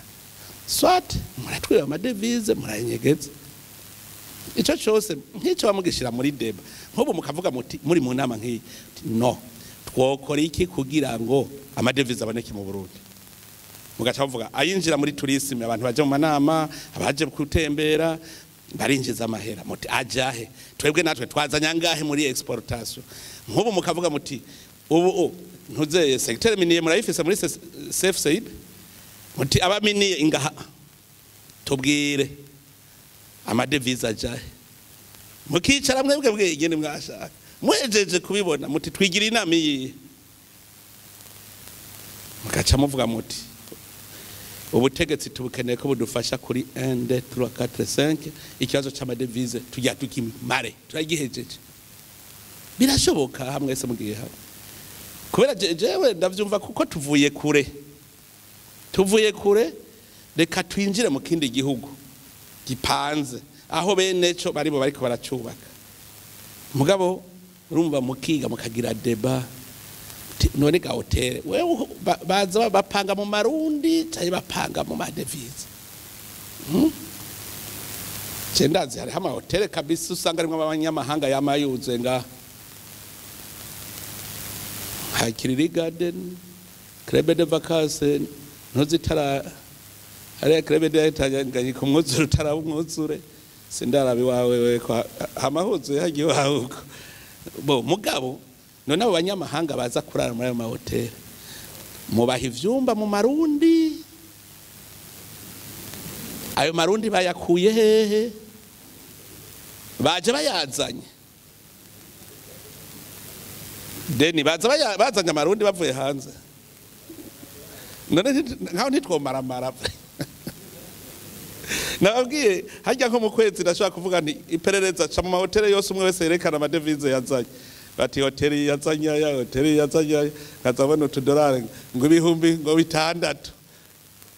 soit muratwiba ama devises murayanyegeza. Ico cose nk'icyo bamugishyira muri débat. Nk'ubu mukavuga muti muri mu nama nk'iyi, no twokora iki kugira ngo ama devises aboneke mu Burundi? Mugaca bavuga ayinjira muri tourisme, abantu baje mu manama, abaje gutembera barinjiza amahera. Muti ajahe? Twebwe natwe twazanye angahe muri exportation? Nk'ubu mukavuga muti ubu ntuzeye secteur minier murayifise muri CFCIB, muti aba miniers ingaha, tubwire ama devises ajahe. Mukicara mwebwe bwegene mwashaka, muhejeje kubibona, muti twigira inama iyihe? Mugaca muvuga muti ubutegetsi tubukeneye ko budufasha kuri 1 2 3 4 5, ikibazo c'ama devises tujya tukimare turagihejeje. Birashoboka hamwe se mugiye hamwe, kubera jewe ndavyumva, kuko tuvuye kure, tuvuye kure. Reka twinjire mu kindi gihugu gipanze, aho bene co baribo bariko baracubaka. Mugabo urumva mukiga, mukagira débat. None ga hôtel wewe baza bapanga mu marundi cyangwa bapanga mu ma devises? Ndazi hariho ama hôtels kabisa usanga arimwo abanyamahanga yama yuzuye ngaha, Hakiriri Garden, Club de Vacances, ntuzitara hariya Club de Tanganyika, umwuzure utaraba umwuzure. Sindaraba iwawe we ko hama huzuye hagiye iwawe uko bo. Mugabo none abo banyamahanga baza kurara muri ayo mahoteli, mubaha ivyumba mu marundi? Ayo marundi bayakuye hehe? Baje bayazanye deni, baza bazanye amarundi bavuye hanze. None nkaho ntitwomaramara? Nababwiye harya nko mu kwezi ndashobora kuvuga nti iperereza ca mu mahoteli yose, umwe wese yerekana ama devises yazanye. Bati hoteli yazanye aya, hoteli yazanye aya, nkazabona utudolari ngo 6000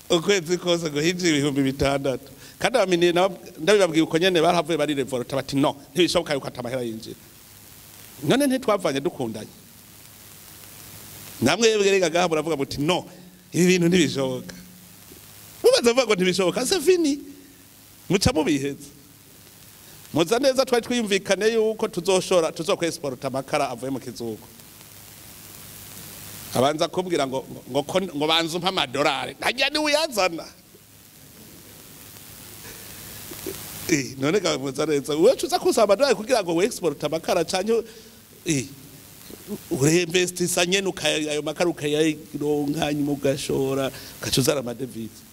ukwezi kose, ngo hinjiye 6000. Kandi aba miniers nabo ndabibabwiye uko nyene barahavuye barirevolta, bati no, ntibishoboka yuko atamahera yinjira. None ntitwavanye dukundanye? Namwe rega gaha muravuga muti no, ibi bintu ntibishoboka. Mumaze kuvuga ngo ntibishoboka, c'est fini, muca mubiheza. Muza neza twari twiyumvikane yuko tuzoshora, tuzokwexporta amakara avuye mu kizuko. Abanza kumbwira ngo banza umpe amadolari, ntajya niwe uyazana. None ga muza neza, wewe uza kusaba amadolari kugira ngo wexporte amakara, canke ureinvestisa nyene ayo makara ukayaronka, hanyuma ugashora, ugaca uzana ama devises?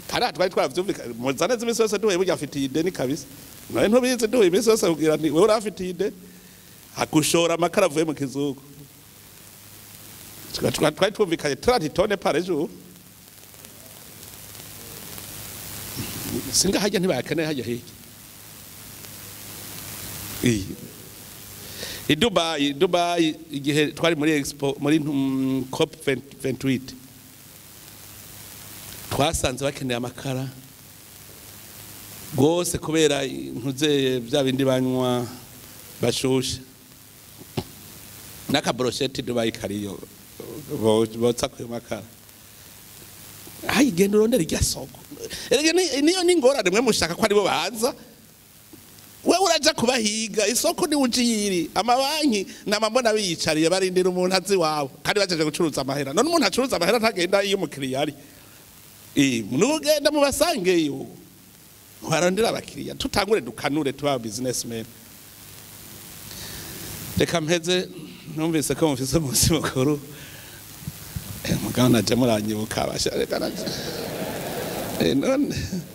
Kandi twari twaravyumvikanye. Muza neza iminsi yose duhuye burya afitiye ideni kabisa. None ntubizi, duhuye iminsi yose kugira nti wewe urafitiye ideni hagushora amakara avuye mu kizuko. Twari twumvikanye 30 tonnes par jour. Singa hajya ntibakeneye hajya hirya. I Dubai igihe twari muri expo muri COP 28 twasanze bakeneye amakara gose kubera ntuzeye bya bindi banywa bashushe n'akabrochette Dubai kariyo botsa ku makara. Ayi genda urondera irya soko. Erega niyo ningorane mwe mushaka ko aribo baza. Wewe uraja kubahiga isoko ni ujiri amabanki namambona biyicariye barindira umuntu azi wawe kandi bajeje gucuruza amahera. None umuntu acuruza amahera ntagenda iyo umukiriya ari. Nugenda mu basangeyo barondera abakiriya tutangure dukanure tuba businessmen. Reka mpeze numvise ko mufise umunsi mukuru. Mugabo naje muranyibuka basha reka naje.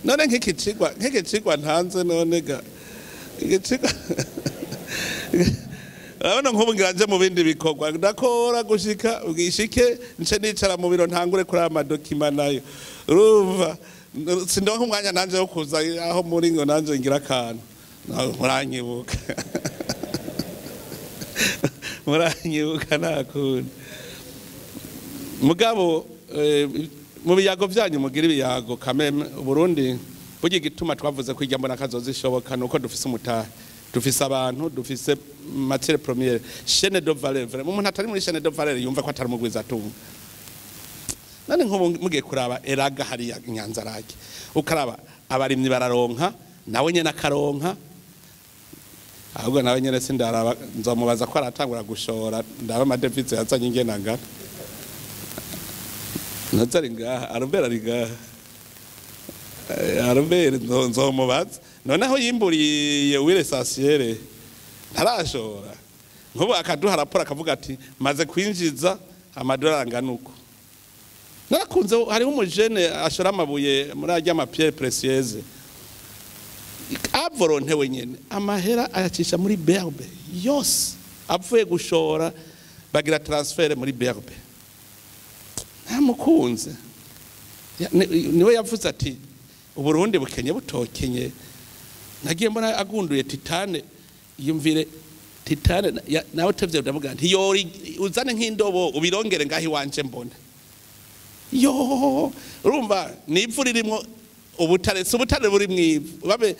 None nk'ikicigwa ntanze none ga igicigwa urabona nk'ubu ngira mu bindi bikorwa ndakora gushika ubwishike nce nicara mu biro ntangure kuri amadokima nayo urumva sindonka umwanya nanje wo kuza aho muri ngo nanje ngira akantu muranyibuka muranyibuka nakundi. Mugabo mu biyago byanyu mugira ibiyago kameme Burundi burya igituma twavuze ko ijambo nakazoza ishoboka nuko dufise umutahe, dufise abantu, dufise matière première, chaîne de valeur. Vraiment umuntu atari muri chaîne de valeur yumva ko atari mugwiza tunga. None nko mugiye kuraba eraga hariya Nyanzarake ukaraba abarimyi bararonka nawe nyene akaronka, ahubwo nawe nyene sindaraba nzomubaza ko aratangura gushora ndaba amadevize yazanye ingena ngana. Nazari ngaha Albert ari ngaha. Albert nzomubaza noneho yimburiye wire sasiere ntarashora nkubu akaduha raporo akavuga ati maze kwinjiza amadolari angana uko. Narakunze hariho umujene ashora amabuye muri ajya ama pierre précieuse avoronte wenyene amahera ayacisha muri berbe yose avuye gushora bagira transfert muri berbe. Ntamukunze niwe yavuze ati Uburundi bukenye butokenye. Nagiye mbona agunduye titane yumvire titane nawe tevye ndavuga nti yori uzane nk'indobo ubirongere ngahi wanje mbona. Yo urumva ni ivu ririmo ubutare, si ubutare buri mwivu babe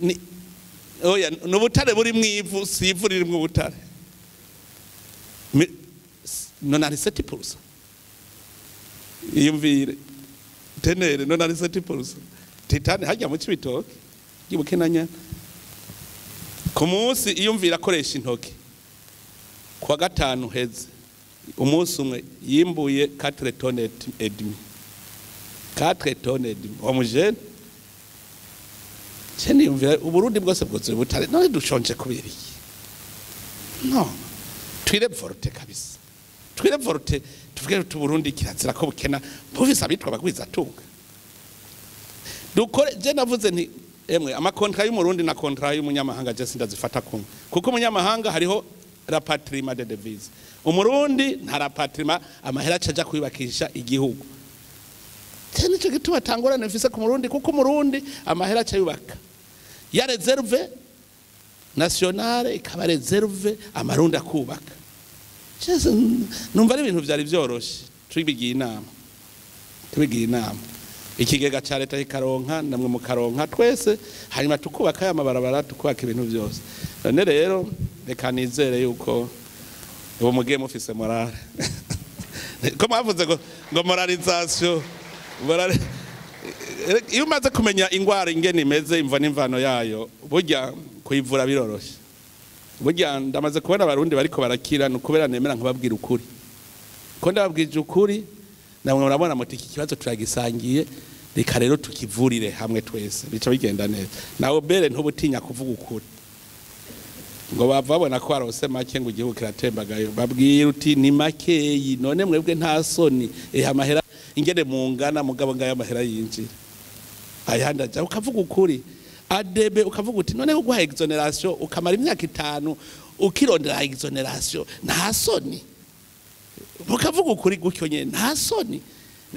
ni oya n'ubutare buri mwivu si ivu ririmo ubutare. 97% yumvire tenere 97% titane hajya mu cibitoke gibukenanya ku munsi iyumvira akoresha intoki. Kwa gatanu heze umunsi umwe yimbuye 4 tonnes et demi 4 tonnes et demi omujene cene yumvira Uburundi bwose bwuzuye ubutare none dushonje kubera iki? No twirevolte kabisa, twirevolte tuvuge tuti Burundi kirazira ko bukena bufise abitwa bagwiza tunga. Dukore je navuze nti emwe amakontra y'umurundi na kontra y'umunyamahanga je sindazifata kumwe, kuko umunyamahanga hariho rapatriement de devise, umurundi nta rapatriement amahera acaja kwibakisha igihugu. Tene cyo gituma tangorane mfise ku murundi, kuko umurundi amahera aca yubaka ya reserve nationale ikaba reserve amarundi akubaka. Numva ari ibintu vyari vyoroshe tubigiye inama ikigega ca leta ikaronka namwe mukaronka twese, hanyuma tukubaka aya mabarabara tukubaka ibintu byose. None rero reka nizere yuko ubu mugiye mufise morale ko mwavuze ngo moralisation morale. Iyo umaze kumenya ingwara ingene imeze imva n'imvano yayo burya kuyivura biroroshe. Burya ndamaze kubona abarundi bariko barakira nukubera nemera nkababwira ukuri. Ko ndababwije ukuri namwe murabona muti iki kibazo turagisangiye reka rero tukivurire hamwe twese bica bigenda neza. Nawe bere ntubutinya kuvuga ukuri ngo bavabona ko arose make ngo igihugu kiratembagayo, babwira uti ni makeyi none mwebwe nta soni amahera ingene mungana mugabo ngayo amahera yinjira ayandi aja. Ukavuga ukuri adebe ukavuga uti none uguha exoneration ukamara imyaka 5 ukirondera exoneration nta soni. Mukavuga ukuri gutyo nyene, nta soni.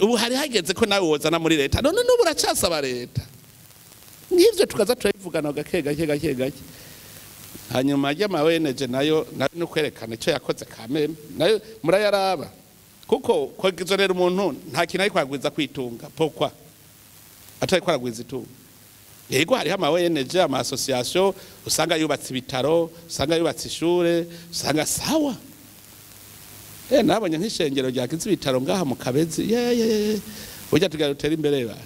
Ubu hari hageze ko nawe wozana muri leta, none n'ubu uracasaba leta. Nk'ivyo tukaza turabivugana gake gake gake gake. Hanyuma y'ama ONG nayo nayo no kwerekana icyo yakoze kameme, nayo murayaraba, kuko kwegizonera umuntu nta kintu ariko agwiza kwitunga, pokwa atari ko aragwiza itunga. Yego, hariho ama ONG, ama association usanga yubatse ibitaro, usanga yubatse ishure, usanga sawa. Nabonye nk'ishengero ryagize ibitaro ngaha mu Kabezi, ye ye ye, burya tugira dutere imbere ba.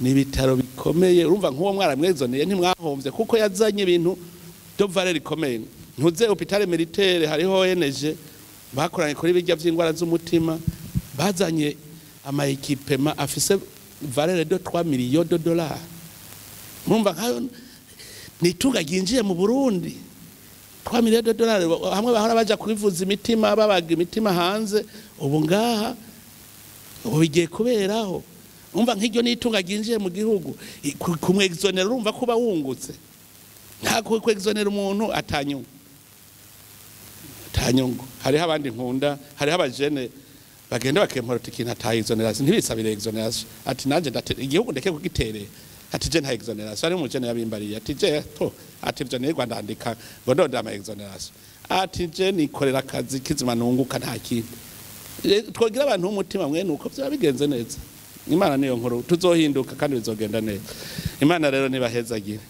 Ni ibitaro bikomeye, urumva nk'uwo mwaramwezoneye ntimwahombye, kuko yazanye ibintu de valeur ikomeye. Ntuze hôpital militaire, hariho ONG bakoranye kuri bijya vy'ingwara z'umutima, bazanye ama équipement afise valeur de 3 millions de dollars. Murumva nkayo ni itunga ryinjiye mu Burundi. 3 millions de dollars, hamwe bahora baja kwivuza imitima, babaga imitima hanze, ubu ngaha ubu bigiye kuberaho. Umva nk'iryo ni itunga ryinjiye mu gihugu. Kumwexonera urumva kuba wungutse. Nta kwexonera umuntu atanyungu, atanyungu. Hariho abandi nkunda, hariho abajene bagenda bakemporota ikintu ata exonération, ntibisabire exonération, ati nanje igihugu ndeke kugiterera, ati je nta exonération. Ari umujene yabimbariye, ati je to, ati ivyo nirwa ndandika ngo ndondera ama exonération, ati je nikorera akazi kizima nunguka, nta kindi. Twogira abantu b'umutima mwene uko, vyaba bigenze neza. Imana niyo nkuru, tuzohinduka kandi bizogenda neza. Imana rero nibahezagire.